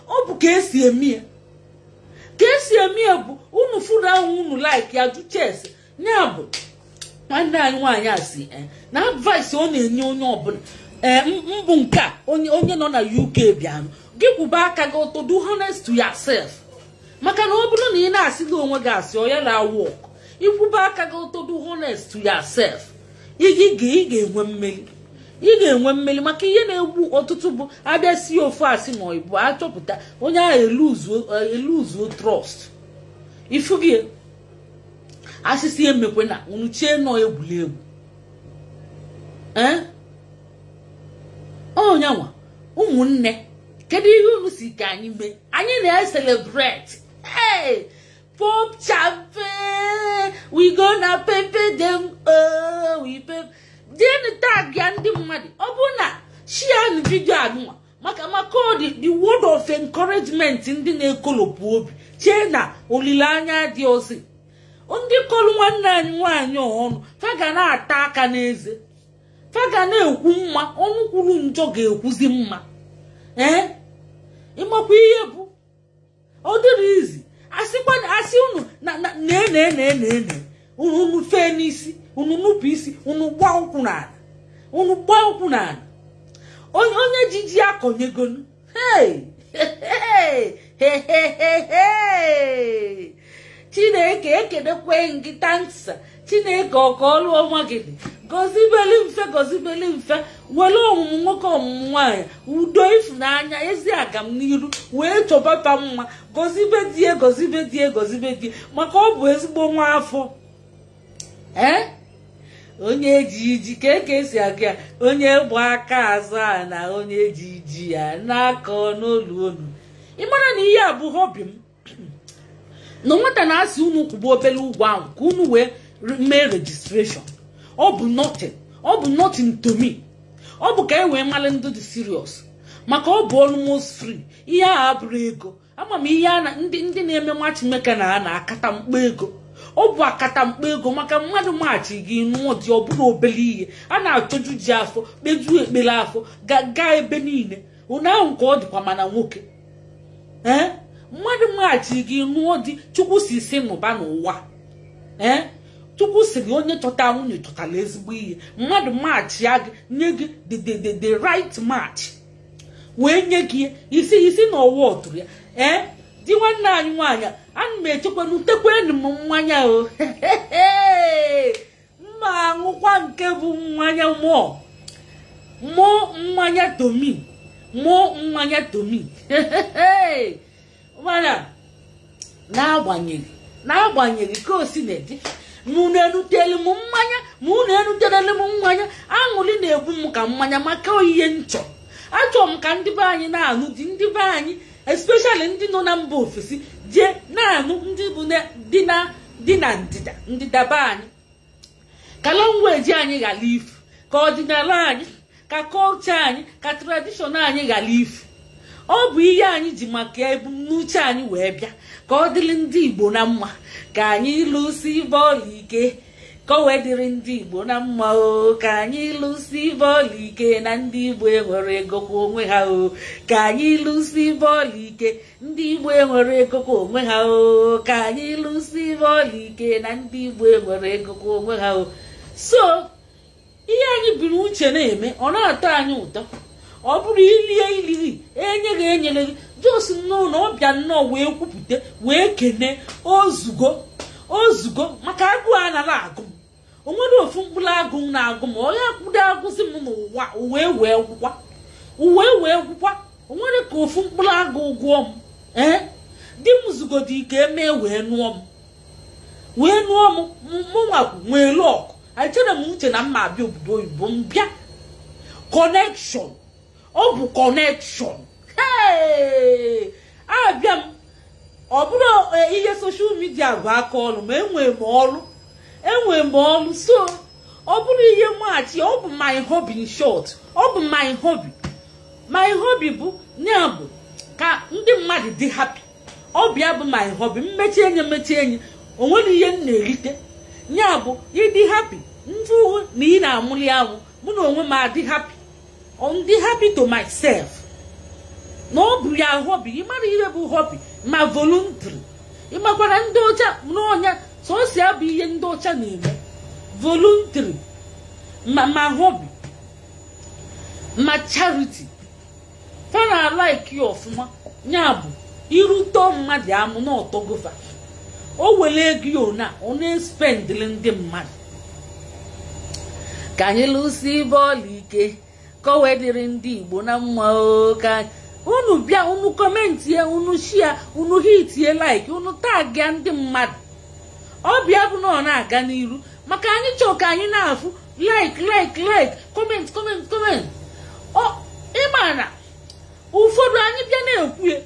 Ọ bụ ka esi eme ya, ka esi eme ya bụ unu fụrụ ahụ unu like ya jụcha ese. Ya bụ nwanne anyị nwaanyị a si na advice ọ na-enye onye ọbụla mbụ nke a onye nọ na UK bịanụ gị kwụba aka gị ọtọ, do honest to yourself, maka na ọ bụrụ na ị na-asị gị onwe gị asị ọ ya na work. Ikwụba aka gị ọtọ, do honest to yourself, ị ga-enwe mmeri, ị ga-enwe mmeri. Maka ihe na-egbu ọtụtụ bụ abịa si ofu asị ma ọ bụ achọpụta onye ahụ eluzuo trust. Ifu gị asịsị emekwe na unu chee nọ egwuregwu. Onyanwa ụmụnne, kedu ihe unu si ka anyị mee? Anyị na-eselebrate, hey, pop champagne, we gonna pepe them, oh we pepe. Jenu tag ya ndị mmadụ, ọ bụ na share vidio anụnwa maka the word of encouragement ndị na-ekolopụ obi chee na olileanya dị ozi. Ndị kọrọ nwanne anyị nwaanyị ọnụ fa ga na-ata aka n'eze, fa ga na-ekwu mma, ọnụ kwuru njọ ga-ekwuzi mma. Ịmakwa ihe bụ Ọ dịrị izi asịkwa asị unu na na na unu fee n'isi, unu nupụ isi, unu gbaa ụkwụ n'ala, unu gbaa ụkwụ n'ala. Onye ji ji akọnyegonu. Hey hey, Chineke ekenekwe gị, tansa Chineke ọka ọlụ ọnwa gị dị. Gọzibeli mfe, gọzibeli mfe, were ọmụmụ nwoke, ọmụmụ nwaanyị, udo, ịfụnanya, ezi agamniru wee chọbata mma. Gọzibe die, gọzibe die, gọzibe die, maka ọ bụ ezigbo nwa afọ. Ee, onye ji ji ka eke esi aga ya, onye gba aka azụ a na onye ji ji ya na-akọ n'olu olu. Ị mara na ihe a bụ hobby m na nwata na-asị unu kwụba obere ụgwọ ahụ ka unu wee mee registration. Ọ bụ nothing, ọ bụ nothing to me. Ọ bụ ka e wee mara ndị dị serious, maka ọ bụ almost free. Ihe a abụrụ ego. Ama m ihe a na ndị na-eme matchmaker na a na-akata mkpa ego. Ọ bụ akata mkpa ego maka mmadụ maachị gị nụọ dị. Ọ bụrụ obere ihe a na-achọju ji afọ kpejuo ekpere afọ gaa ebe niile ụnụ ahụ ka ọ dịkwa. Mana nwoke, ee, mmadụ maachị gị nụọ dị, Chukwu si nụba n'ụwa. Ee, Chukwu si gị onye chọta nwunye chọtara ezigbo ihe. Mmadụ maachị ya gị, nye gị the right match, wee nye gị isi isi na ọwa ọtụrụ ya. Ee, di nwanne anyị nwaanyị, ana m echekwa nutekwenu m mmanya o mma aṅụkwa nke bụ mmanya mmụọ mmụọ, mmanya tomi mmụọ, mmanya tomi. Mana n'agbanyeghị ka o si na-edi, ma unu enutere m mmanya, ma unu enuterele m mmanya, aṅụrị na-egbu m ka mmanya maka oyiye nchọ. Achọrọ m ka ndị be anyị na-anụ di, ndị be anyị, especially ndị nọ na mba ofesi, jee na-anụ ndị bụ dị na ndịda, ndịda be anyị, ka language anyị ghara ifu, ka ọdịnala anyị, ka culture anyị, ka tradition anyị ghara ifu. Ọ bụ ihe anyị ji maka ebumnuche anyị wee bịa, ka ọ dịrị ndị Igbo na mma, ka anyị lụsi bọọlụ ike, ka o wee dịrị ndị Igbo na mma o. Ka anyị lụsi bọọlụ ike na ndị Igbo enwere ego kwa onwe ha o. Ka anyị lụsi bọọlụ ike, ndị Igbo enwere ego kwa onwe ha o. Ka anyị lụsi bọọlụ ike na ndị Igbo enwere ego kwa onwe ha o. So ihe anyị biri uche na-eme, ọ na-atọ anyị ụtọ. Ọ bụrụ ilie iliri enye gị, enyere gị jos nnọọ na ọbịa nnọọ wee kwupụta wee kene ozugo ozugo, maka agụụ anaghị agụ m. O nwere ofu mkpụrụ agụ na-agụ m, onye akwụdo agụzi m n'ụwa wee wee gwụkwa, uwe wee gwụkwa. O nwere ka ofu mkpụrụ agụ gụọ m. Ee, di m zugodi ike emee wee nụọ m, wee nụọ m. Mụnwakwu nwee luck. Echere m uche na mma abịa obodo oyibo, m bịa connection. Ọ bụ connection. Abịa m, ọ bụrụ ihe social media bụ aka ọrụ ma enwee m ọrụ, enwee m ọrụ. So ọ bụrụ ihe maachị, ọ bụ my hobby. In short, ọ bụ my hobby. My hobby bụ ya bụ ka ndị mmadụ dị happy. Ọ bịa bụ my hobby. Mmechi enyi, mmechi enyi, o nwere ihe m na-erite, ya bụ ịdị happy mfụ na ị na-amụli amụ. Mụ na onwe m adị happy, ndị happy to myself na ọ bụ ya hobby. Ị mara ihe bụ hobby ma voluntary. Ị makwara ndị ọcha n'ọnya sọsọ ya bụ ihe ndị ọcha na-eme voluntary, ma hobby, ma charity. Fa na like ya ọfụma. Ya bụ irute mmadụ amụ na ọtọgofa, o were ego ya na ọ na-espendịrị ndị mmadụ. Ka anyị lụsi bọọlụ ike, ka o wee dịrị ndị Igbo na mma o. Ka unu bịa, unu comment ya, unu share, unu hitie like, unu tagịa ndị mmadụ. Ọ bịa bụ na ọ na-aga n'iru, maka anyị chọọ ka anyị na-afụ like, like, like, comment, comment, comment. Ọ ịma na ụfọdụ anyị bịa na-ekwu,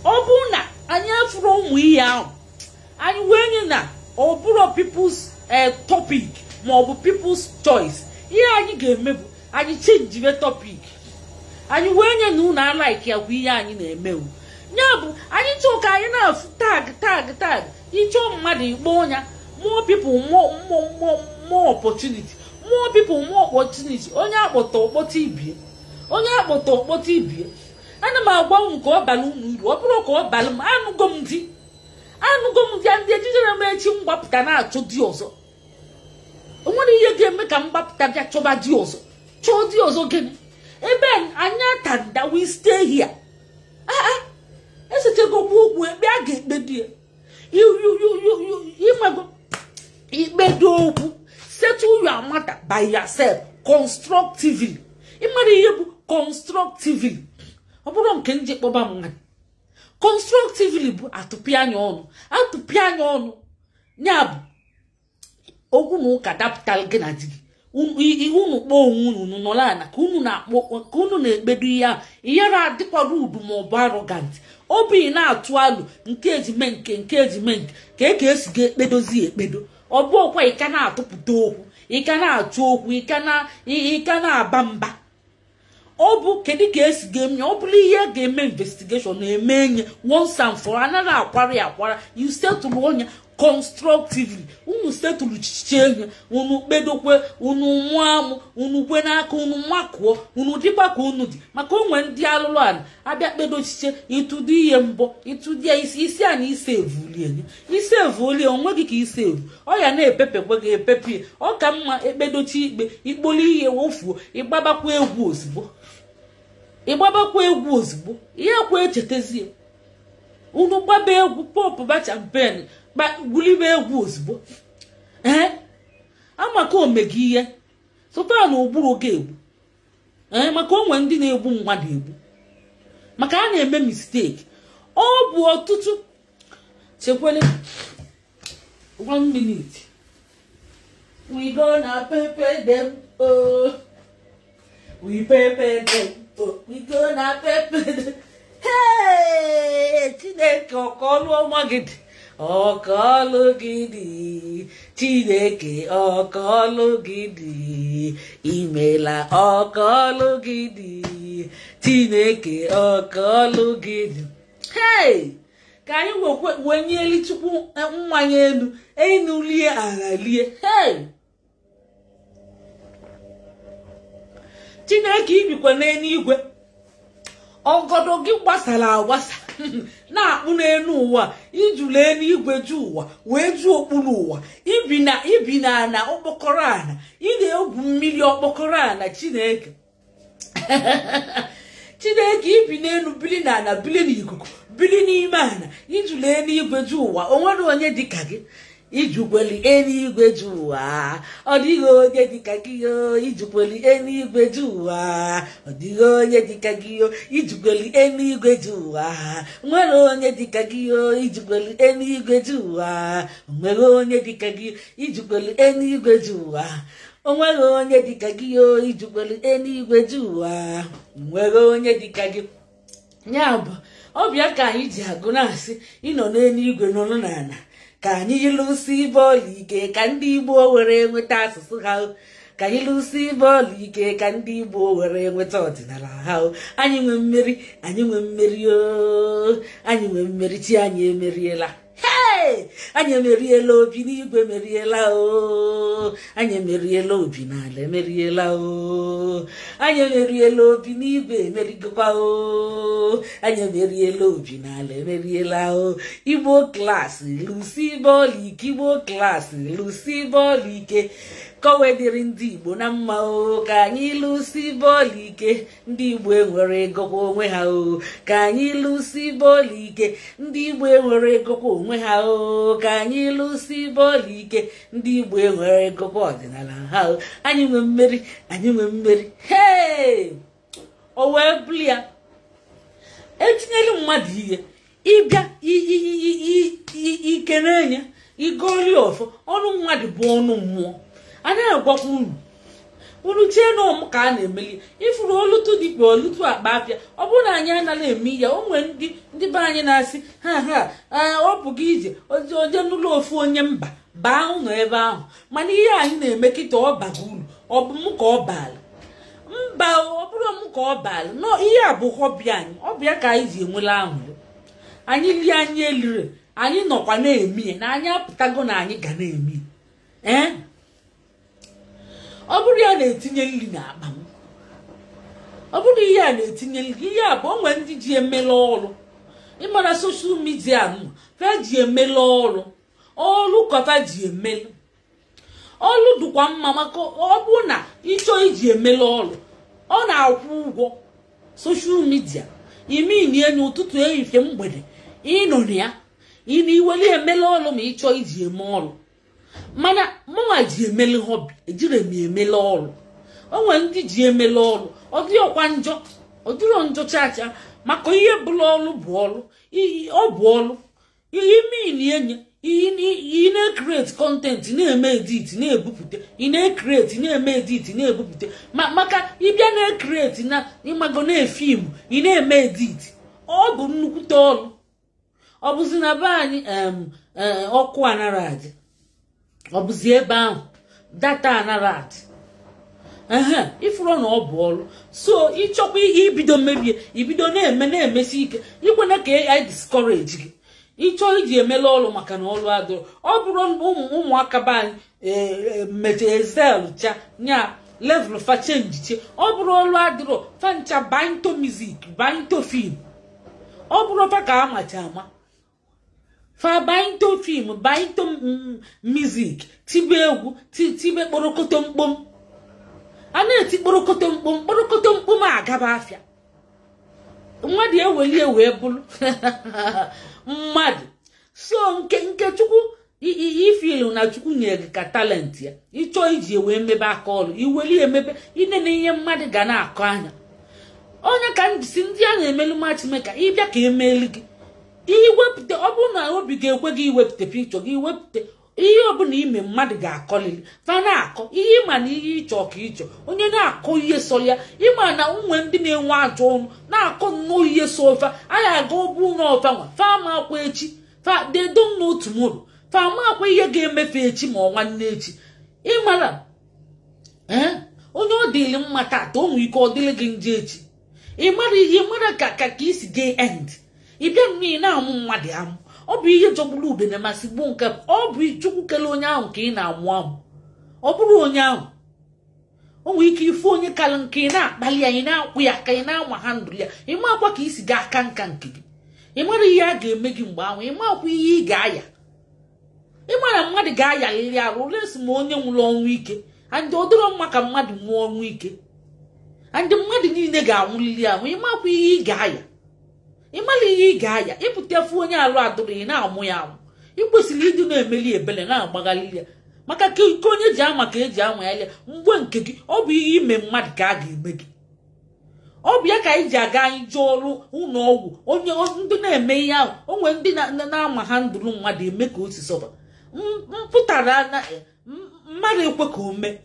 ọ bụrụ na anyị afụrụ ụmụ ihe ahụ, anyị wee nye na ọ bụrụ people's topic ma ọ bụ people's choice. Ihe anyị ga-eme bụ anyị change topic. Anyị wee nye na unu a-like ya kwa ihe anyị na-eme. Ya bụ anyị chọọ ka anyị na-afụ tag, tag, tag. Ịchọọ mmadụ ikpọ ọnya, more people, more, more, more, more opportunity, more people, more opportunity. Onye akpọta ọkpọta ibie, onye akpọta ọkpọta ibie. Ana m Ana m agwa unu ka ọ bara unu uru, ọ bụrụ ka ọ bara m. Anụgo m di, anụgo m di, ndị ejijere m echi mgbapụta na-achọ di ọzọ. O nwere ihe ga-eme ka mgbapụta bịa chọba di ọzọ, chọọ di ọzọ gịnị? Ebe anyị atanda, we stay here. Esechegokwu okwu ekpe a ga-ekpe di ya. Imego ikpe dị okwu, settle your matter by yourself constructively. Ịmara ihe bụ constructively? Ọ bụrụ nke nje kpọba mmadụ constructively bụ atụpị anya ọnụ, atụpị anya ọnụ. Ya bụ okwu na ụka dapụtara gị na di gị, unu kpọọ onwe unu nọrọ ala ka unu na-akpọ, ka unu na-ekpedo ihe ahụ. Ihere adịkwara udu ma ọ bụ arrogant obi na-atụ alụ nke ejime nke nke ejime nke ka e ka esi ga-ekpedozi ekpedo. Ọ bụ ọkwa ịka na-atụpụta okwu, ịka na-achụ okwu, ịka na-aba mba. Ọ bụ kedu ka esi ga-eme? Ọ bụrụ ihe ga-eme investigation na-eme enye once and for, anaghị akwara ya akwara. You settle onye constructively, unu setụlụ chiche enye, unu kpedokwe, unu mụọ amụ, unu kwe n'aka, unu makụọ, unu dịkwa ka unu dị. Maka onwe ndị alụlụ ala abịa kpedo chiche, ịtụdị ihe mbọ, ịtụdị ya isi isi a na isi evulie, isi evulie onwe gị ka isi evu ọ ya na-epepekwe gị epepe. Ọ ka mma ekpedochi ikpe, ikpoli ihe wofuo, ịgbabakwa egwu ozugbo, ịgbabakwa egwu ozugbo, ihe kwa echetazie unu gbaba egwu pọpụ ba champen, gwulibe egwu ozugbo. Ee, amaka omega ihe sụta na ogburu ga-egbu. Ee, maka onwe ndị na-egbu mmadụ egbu, maka a na-eme mistake. Ọ bụ ọtụtụ chekwele 1 minute. We gonna pepper them, oh, we pepper them, oh, we gonna pepper them. Hey, Chineke, ọkọlụ ọma gị dị, ọkọlụ gị dị, Chineke, ọkọlụ gị dị, imela, ọkọlụ gị dị, Chineke, ọkọlụ gị dị. Hey, ka anyị wenyeli Chukwu mmanya elu, enu lie ala lie. Hey, Chineke, ibikwa n'eluigwe, ọgọdọ gị gbasara agbasa na-akpụ n'elu ụwa, ijulu eluigwe ju ụwa wee ju okpuru ụwa, ibi na ana okpokoro ana, ị na-egwu mmiri okpokoro ana. Chineke, Chineke, ibi n'elu, bili na ana, bili n'ikuku, bili n'ime ana, ijulu eluigwe ju ụwa, o nwere onye dịka gị. Ijukweli eluigwe ju ụwa, ọ dịghị onye dịka gị. Ijukweli eluigwe ju ụwa, ọ dịghị onye dịka gị. Ijukweli eluigwe ju ụwa, nwere onye dịka gị. Ijukweli eluigwe ju ụwa, nwere onye dịka gị. Ijukweli eluigwe ju ụwa, o nwere onye dịka gị. Ijukweli eluigwe ju ụwa, nwere onye dịka gị. Ya bụ ọbịa ka anyị ji agụ na-asị ịnọ n'eluigwe nọrọ n'ala, ka anyị lụsi bọọlụ ike, ka ndị Igbo were nweta asụsụ ha, ka anyị lụsi bọọlụ ike, ka ndị Igbo were nweta ọdịnala ha. Anyị nwe mmeri, anyị nwe mmeri, o anyị nwe mmeri, chi anyị emeriela. Hey, anyị emeriela, obi n'igwe meriela, o anyị emeriela, obi n'ala emeriela, o anyị emeriela, obi n'igwe emerigokwa, o anyị emeriela, obi n'ala emeriela. O Igbo klaasị lụsi bọọlụ ike, Igbo klaasị lụsi bọọlụ ike, ka o wedịrị ndị Igbo na mma. O ka anyị lụsi bọọlụ ike, ndị Igbo enwere egokwa onwe ha. O ka anyị lụsi bọọlụ ike, ndị Igbo enwere egokwa onwe ha. O ka anyị lụsi bọọlụ ike, ndị Igbo enwere egokwa ọdịnala ha. O anyị nwe mmeri, anyị nwe mmeri. Hey, o wee bụrụ ya etinyere mmadụ ihe ịbịa ike na-enye igoli ọfọ. Ọnụ mmadụ bụ ọnụ mmụọ. A na-agwakwa unu, unu chee na ọmụ ka a na-emeli ifuru olutu dịkwa olutu akpa afịa. Ọ bụrụ na anyị anaghị eme ya, o nwere ndị be anyị na-asị ha ha ọ bụ gị ije oje n'ụlọ ofu onye mba baa ụlọ ebe ahụ. Mana ihe anyị na-eme kịta ọ baga uru, ọ bụ mụ ka ọ baala mba, ọ bụrụ mụ ka ọ baala nọ. Ihe a bụ họbi anyị, ọ bụ ya ka anyị ji enwela ahụ. Anyị lie, anyị elire, anyị nọkwa na-eme ya na anyị apụtago na anyị ga na-eme. Ee, ọ bụrụ ya na-etinye nri n'akpa m, Ọ bụrụ ihe a na-etinye ihe a bụ onwe ndị ji emela ọrụ. Ịmara social media nụ fa ji emela ọrụ. Ọrụ ka fa ji emela ọrụ dịkwa mma, maka ọ bụrụ na ịchọ iji emela ọrụ, ọ na-akwụ ụgwọ. Social media ime enyi ụtụtụ, ehihie, mgbede, ịnọ na ya, ị na-iweli emela ọrụ ma ịchọ iji eme ọrụ. Mana mụnwa ji emele hobby, ejiri m emele ọrụ. O nwere ndị ji emele ọrụ, ọ dịghịkwa njọ, ọ dịrọ njọ chacha, maka ihe bụla ọrụ bụ ọrụ, ọ bụ ọrụ. Ime enyi ị na-ecreate content, na-eme edit, na-ebupụta, ị na-ecreate, na-eme edit, na-ebupụta, maka ịbịa na-ecreate na ịmago na-efilm, ị na-eme edit, ọ bụ nnukwute ọrụ. Ọ bụzi na be anyị ọkụ anara adị, ọ bụzi ebe ahụ data anara adị. Ehe, ifuru na ọ bụ ọrụ. So ịchọkwa ihe ibido mebie, ibido na-eme, na-emesi ike, ikwena ka ai discourage gị. Ịchọ iji emela ọrụ, maka na ọrụ adịrọ. Ọ bụrụ ụmụaka be anyị mecha ezel cha nya level fa change che, ọ bụrụ ọrụ adịrọ, fancha banto music, banto film. Ọ bụrụ fa ka amacha ama, fa banto film, banto music, tibe egwu, tibe kporokoto mkpom, a na-eti kporokoto mkpom, kporokoto mkpom, agaba afịa. Mmadụ ewelie wee bụrụ mmadụ. So nke Chukwu ifilu na Chukwu nyere gị ka talent ya, ịchọọ iji wee mebe aka ọrụ, iweli emebe inene ihe mmadụ ga na-akọ anya. Onye ka si ndị a na-emelu matchmaker, ịbịa ka emeli gị, iwepụta. Ọ bụrụ na obi ga-ekwe gị iwepụta picture gị, iwepụta ihe ọbụla ime, mmadụ ga-akọlili fa na-akọ ihe ịma na ihe ịchọ ka ịchọ. Onye na-akọ ihe sọ ya, ịma na ụmụ ndị na-enwe ajọ ọnụ na-akọ nnọọ ihe so ọfa anyị aga ọbụ n'ọfa nwa fa ama akwa echi, fa they don't know tomorrow, fa ama akwa ihe ga-emefe echi ma ọ nwanne echi. Ịmara ee, onye ọ dịrị mma taata, o nwere ike ọ dịrị gị njọ echi. Ịmara ihe, ịmara ka isi ga end. Ịbịa mmiri na-amụ mmadụ amụ, ọ bụ ihe jọgburu ube na masị gbuo nke ọ bụ Chukwu kele onye ahụ ka ị na-amụ amụ. Ọ bụrụ onye ahụ, o nwere ike ifu onye kalụ nke ị na-akpali ya, ị na-akwụ ya ka ị na-anwa ha ndụ ya, ịma akwa ka isi ga aka nka nke gị. Ị mara ihe a ga-eme gị mgbe ahụ, ịma akwa ihe ị ga-aya. Ịmara mmadụ ga-ayaliri arụ lesi ma onye nwụrụ ọnwụ ike, andị ọ dịrọ mma ka mmadụ nwụọ ọnwụ ike, andị mmadụ niile ga-anwụlili ahụ. Ịmakwa ihe ị ga-aya, ịmara ihe ị ga-aya. Ịpụta efu onye alụ adụrụ, ị na-amụ ya amụ. Ị kwesịrị ịdị na-emeli ebele, na-agbaghalị ya, maka ka ike onye ji ama ka eji anwa ya mgbe nke gị. Ọ bụ ihe ime mmadụ ka a ga-eme gị. Ọ bụ ya ka anyị ji aga anyị jee ọrụ ụlọ ọgwụ, onye ndị na-eme ihe ahụ, o nwere ndị na-ama ha ndụrụ mmadụ eme ka o si sọba mpụtara na mmadụ ekwe ka o mee,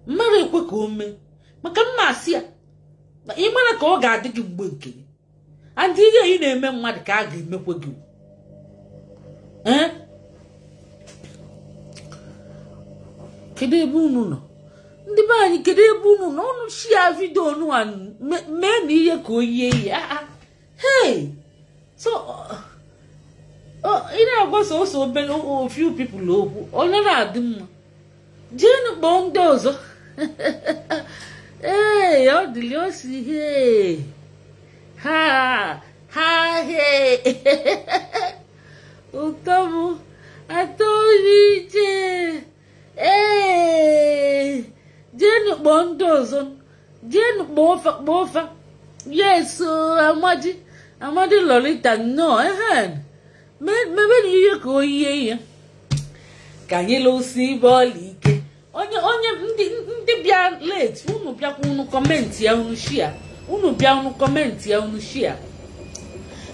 mmadụ ekwe ka o mee, maka mma asị ya ị mara ka ọ ga-adị gị mgbe nke gị. Andị ihe ị na-eme mmadụ ka a ga-emekwe gị. Ee, kedu ebe unu nọ, ndị be anyị? Kedu ebe unu nọ? Unu share video nu a, mee na ihe ka o yie ihe. Hey, so ị na-agwa sọsọ obere few people okwu, onye na-adị mma, jeenu kpọọ ndị ọzọ. Ee, ọ dịrị osi he ha ha he ụtọ m atọ ije. Ee, jeenu kpọọ ndị ọzọ, jeenu kpọọ fa, kpọọ fa. Yes, Amadi, Amadi Lolita, nnọọ. Ehen, mebe na ihe ka o yie ihe ka anyị lụsi bọọlụ ike. Onye onye ndị bịa late, unu bịakwa, unu comment ya, unu share. Unu bịa, unu comment ya, unu share.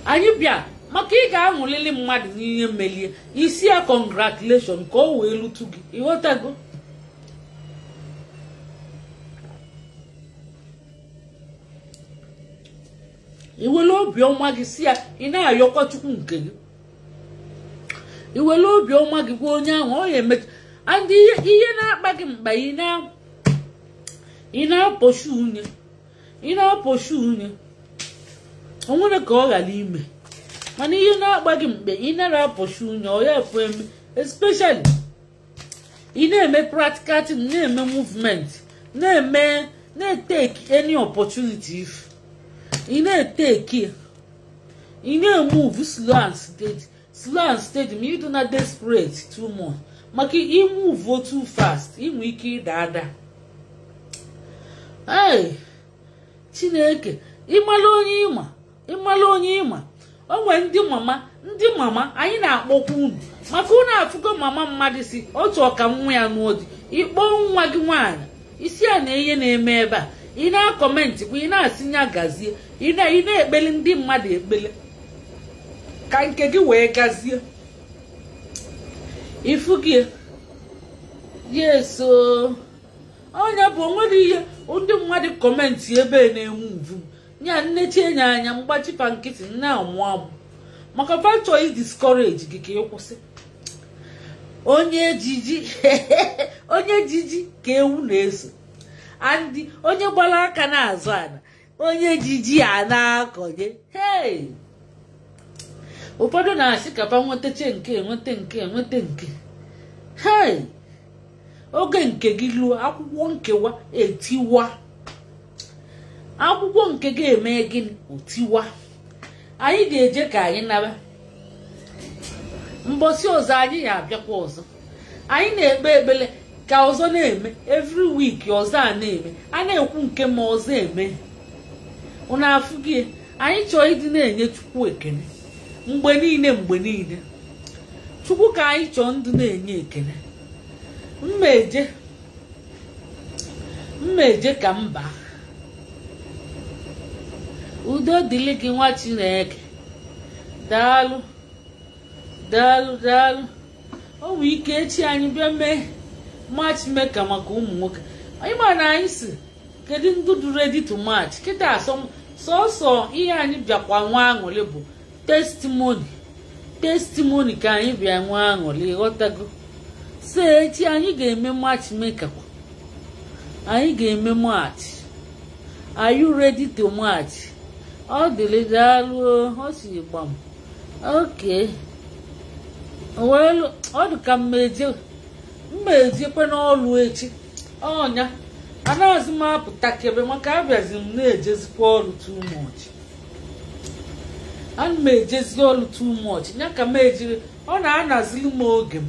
Anyị bịa maka ị ga-aṅụlili mmadụ n'ihe melie isi ya, congratulation, ka o wee lutu gị. Ịghọtago? Iwere obiọma gị si ya, ị na-ayọkwa Chukwu nke gị, iwere obiọma gị gwa onye ahụ, ọ ya emecha. And ihe na-akpa gị mkpa, ị na-apọshu unye, ị na-apọshu unye, o nwere ka ọ ghara ime. Mana ihe na-akpa gị mkpe, ị nara apọshu unye, ọ ya efu eme. Especially ị na-eme practical thing, na-eme movement, na-eme Na-eteki any opportunity if ị na-eteki, ị na-emove slow and steady, slow and steady, ma ịdụ na desperate too much, maka imove too fast inwe ike ịda ada. Ee, Chineke, ịmala onye ịma, ịmala onye ịma. O nwere ndị mama, ndị mama anyị na-akpọkwa unu, maka unu afụgo mama mmadụ si otu ọka nwa ya nụọ di. Ịkpọ nwa gị nwaanyị isi a na ihe na-eme ebe a, ị na-akọmentị kwa, ị na-asị ya gazie, ị na-ekpele ndị mmadụ ekpele ka nke gị wee gazie. Ifu gị yeso onye bụ onwere ihe ndị mmadụ kọmentị ebe na-enwe uvu ya nnechi enye anya mgbachipa nkịtị na-amụ amụ, maka fa chọọ i discourage gị ka ị kwụsị. Onye ejiji onye ejiji ka ewu na-eso, andị onye gbara aka na-azụ ana, onye ejiji a na-akọnye. Hey, ụfọdụ na-asị ka fa nwetache nke nweta nke nweta nke. Hey, oge nke gị luo, akwụkwọ nkewa etiwa, akwụkwọ nke gị eme gịnị otiwa. Anyị ga-eje ka anyị naba mbọsị ọzọ, anyị ga-abịakwa ọzọ. Anyị na-ekpe ekpele ka ọzọ na-eme every week, ọzọ a na-eme, a na-ekwu nke ma ọzọ eme. Unu afụ gị, anyị chọọ ịdị na-enye Chukwu ekele mgbe niile, mgbe niile. Chukwu ka anyị chọọ ndụ na-enye ekele. Mmeje ka mba. Udo dịrị gị nwa Chineke. Daalụ, daalụ, daalụ. O nwee ike echi anyị bịa mee matchmaker maka ụmụ nwoke. Anyị ma na anyị si kedu ndụ dị ready to match kịta. Sọsọ ihe anyị bịakwa nwa aṅụrị bụ testimony, testimony ka anyị bịa nwa aṅụrị, ghọtago. So echi anyị ga-eme matchmaker kwa, anyị ga-eme match. Are you ready to match? Ọ dịrị, daalụ. Ọ si gbam okay. Well, ọ dị ka mmejekwe n'ọlụ echi ọnya anaghịzi m apụta kebe, maka abịazi m na-ejezikwa ọlụ too much. Ana m ejezi ọlụ too much, ya ka m ejiri ọ na-anazili m oge m,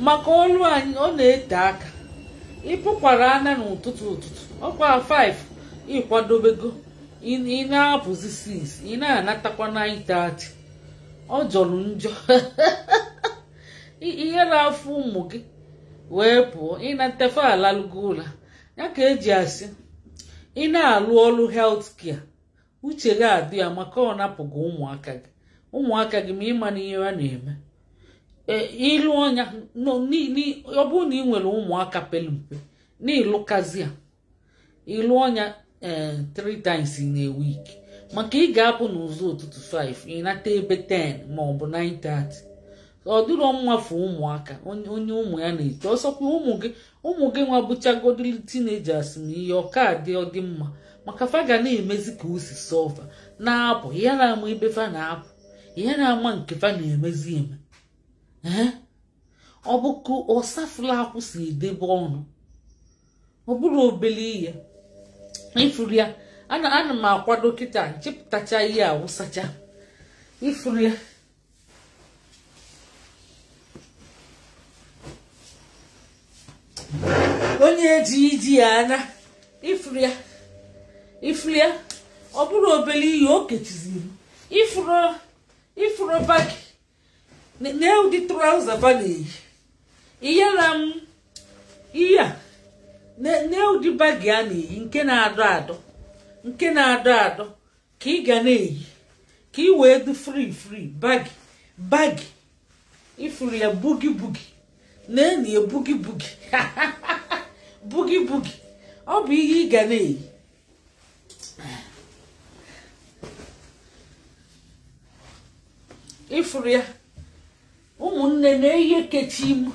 maka ọlụ anyị ọ na-ete aka. Ịpụkwara anya n'ụtụtụ ụtụtụ ọkwa 5 ịkwadobego, ị na-apụzi 6, ị na-anatakwa 9:30. Ọ jọrọ njọ ihe na-afụ ụmụ gị wee pụọ ịnatafe alalụgo ụla. Ya ka eji asị ị na-alụ ọlụ health care, uche gị adị ya, maka ọ napụghị ụmụaka gị, ụmụaka gị ma ịma na ihe ha na-eme. Ịlụ ọnya, ọ bụrụ na ị nwere ụmụaka pere mpe na ịlụkazi ya, ịlụ ọnya 3 times in a week, maka ị ga-apụ n'ụzọ ụtụtụ 5, ị nata ebe 10 ma ọ bụ 9:30. Ọ dịrọ mmafu ụmụaka onye ụmụ ya na-eto ọsọkwa. Ụmụ gị, ụmụ gị nwa bụchagodili teenagers na ihe ọka dị ọdị mma, maka fa ga na-emezi ka o si sọfa na-apụ ihe na-ama ebe fa na-apụ, ihe na-ama nke fa na-emezi eme. Ee, ọ bụ ka ọsafụla akwụ si edebe ọnụ, ọ bụrụ obele ihe ifuru ya. Ana m akwado kịta nchepụtacha ihe awụsacha ifuru ya. Onye eji iji ya anya ifuru ya, ifuru ya, ọ bụrụ obele ihe o kechiziri ifuru, ifuru baki na ụdị trouser fa na-eyi ihe na m ihe a na ụdị bagi a na-eyi nke na-adọ adọ, nke na-adọ adọ ka ị ga na-eyi ka ị wee dị free free. Bagi bagi ifuru ya, bugi bugi na-enyi ya, bugi bugi bugi bugi, ọ bụ ihe ị ga na-eyi. Ifuru ya, ụmụnne na-eyi kechi m.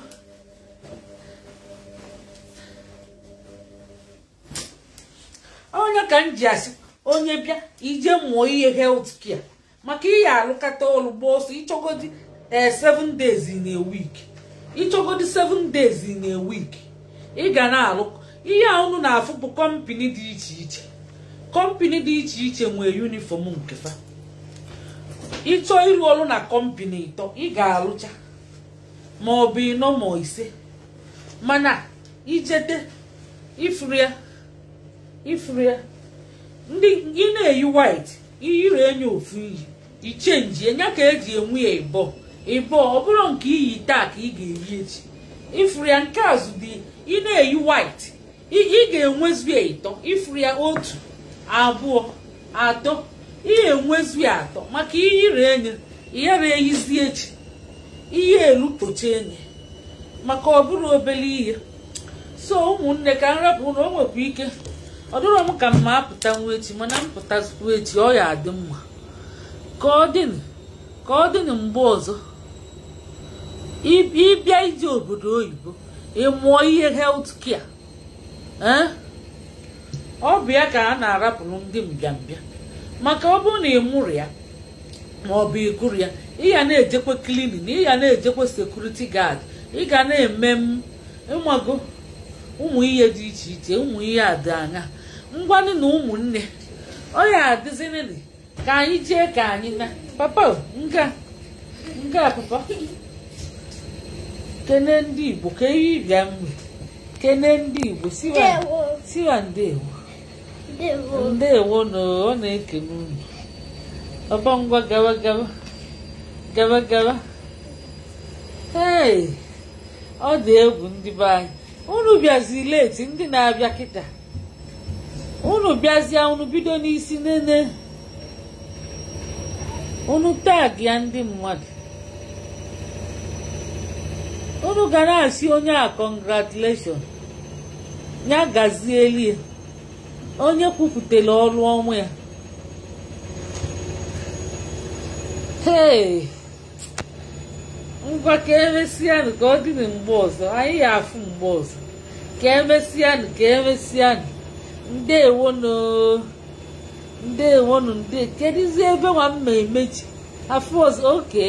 Onye ka m ji asị onye bịa ije mụọ ihe health care, maka ihe alụkata ọlụ gba ọsọ ịchọgodi 7 days in a week, ịchọgodi 7 days in a week ị ga na-alụ. Ihe a unu na-afụ bụ company dị iche iche. Company dị iche iche nwee uniform nke fa. Ịchọọ ịrụ ọrụ na company ịtọ, ị ga-alụcha ma ọ bụ ịnọ ma ise. Mana ijete ifuru ya, ifuru ya, ndị ị na-eyi white, iyiri enye ofu iyi, ichange enya ka eji enwe ya ịbọ ịbọ. Ọ bụrụ nke iyi taa ka ị ga-eyi echi. Ifuru ya, nke azụ dị, ị na-eyi white, ị ga-enwezu ya ịtọ. Ifuru ya, otu, abụọ, atọ, ị ga-enwezu ya atọ, maka iyiri enye ịghara eyizi echi, ihe elu tocha enye, maka ọ bụrụ obere ihe. So ụmụnne, ka m rapụ na o nwekwa ike ọ dịrọ m ka m ma apụta nwa echi, mana m pụtazikwa echi, ọ ya adị mma. Ka ọ dịnụ, ka ọ dịnụ mgbe ọzọ. Ịbịa ije obodo oyibo, ịmụọ ihe health care, ee, ọ bụ ya ka a na-arapụrụ ndị mbịambịa, maka ọ bụrụ na ị mụrụ ya ma ọ bụ ịgụrụ ya, ị ga na-ejekwa cleaning, ị ga na-ejekwa security guard, ị ga na-eme m ịmago ụmụ ihe dị iche iche, ụmụ ihe a dị anya. Ngwanụ na ụmụnne, ọ ya adịzinị ka anyị jee, ka anyị na papa nga nga. Papa, kene ndị Igbo ka ihe bịa mgbe kene ndị Igbo siwa. Ndewo. Siwa ndewo. Ndewo. Ndewo na ọ na-ekene unu. Papa, ngwa, gawa gawa gawa gawa. Hey, ọ dị egwu. Ndị be anyị, unu bịazi late. Ndị na-abịa kịta, unu bịazie, unu bido n'isi nene, unu tag ya ndị mmadụ. Unu ga na-asị onye a congratulation, ya gazielie onye kwupụtara ọrụ ọnwa ya. Hey, ngwa, ka emesịanụ, ka ọ dị mgbe ọzọ. Anyị ya afụ mgbe ọzọ. Ka emesịanụ, ka emesịanụ. Ndewonu, ndewonu, nde. Kedụzi ebe nwa m ma emechi afụ ọzọ? Oke.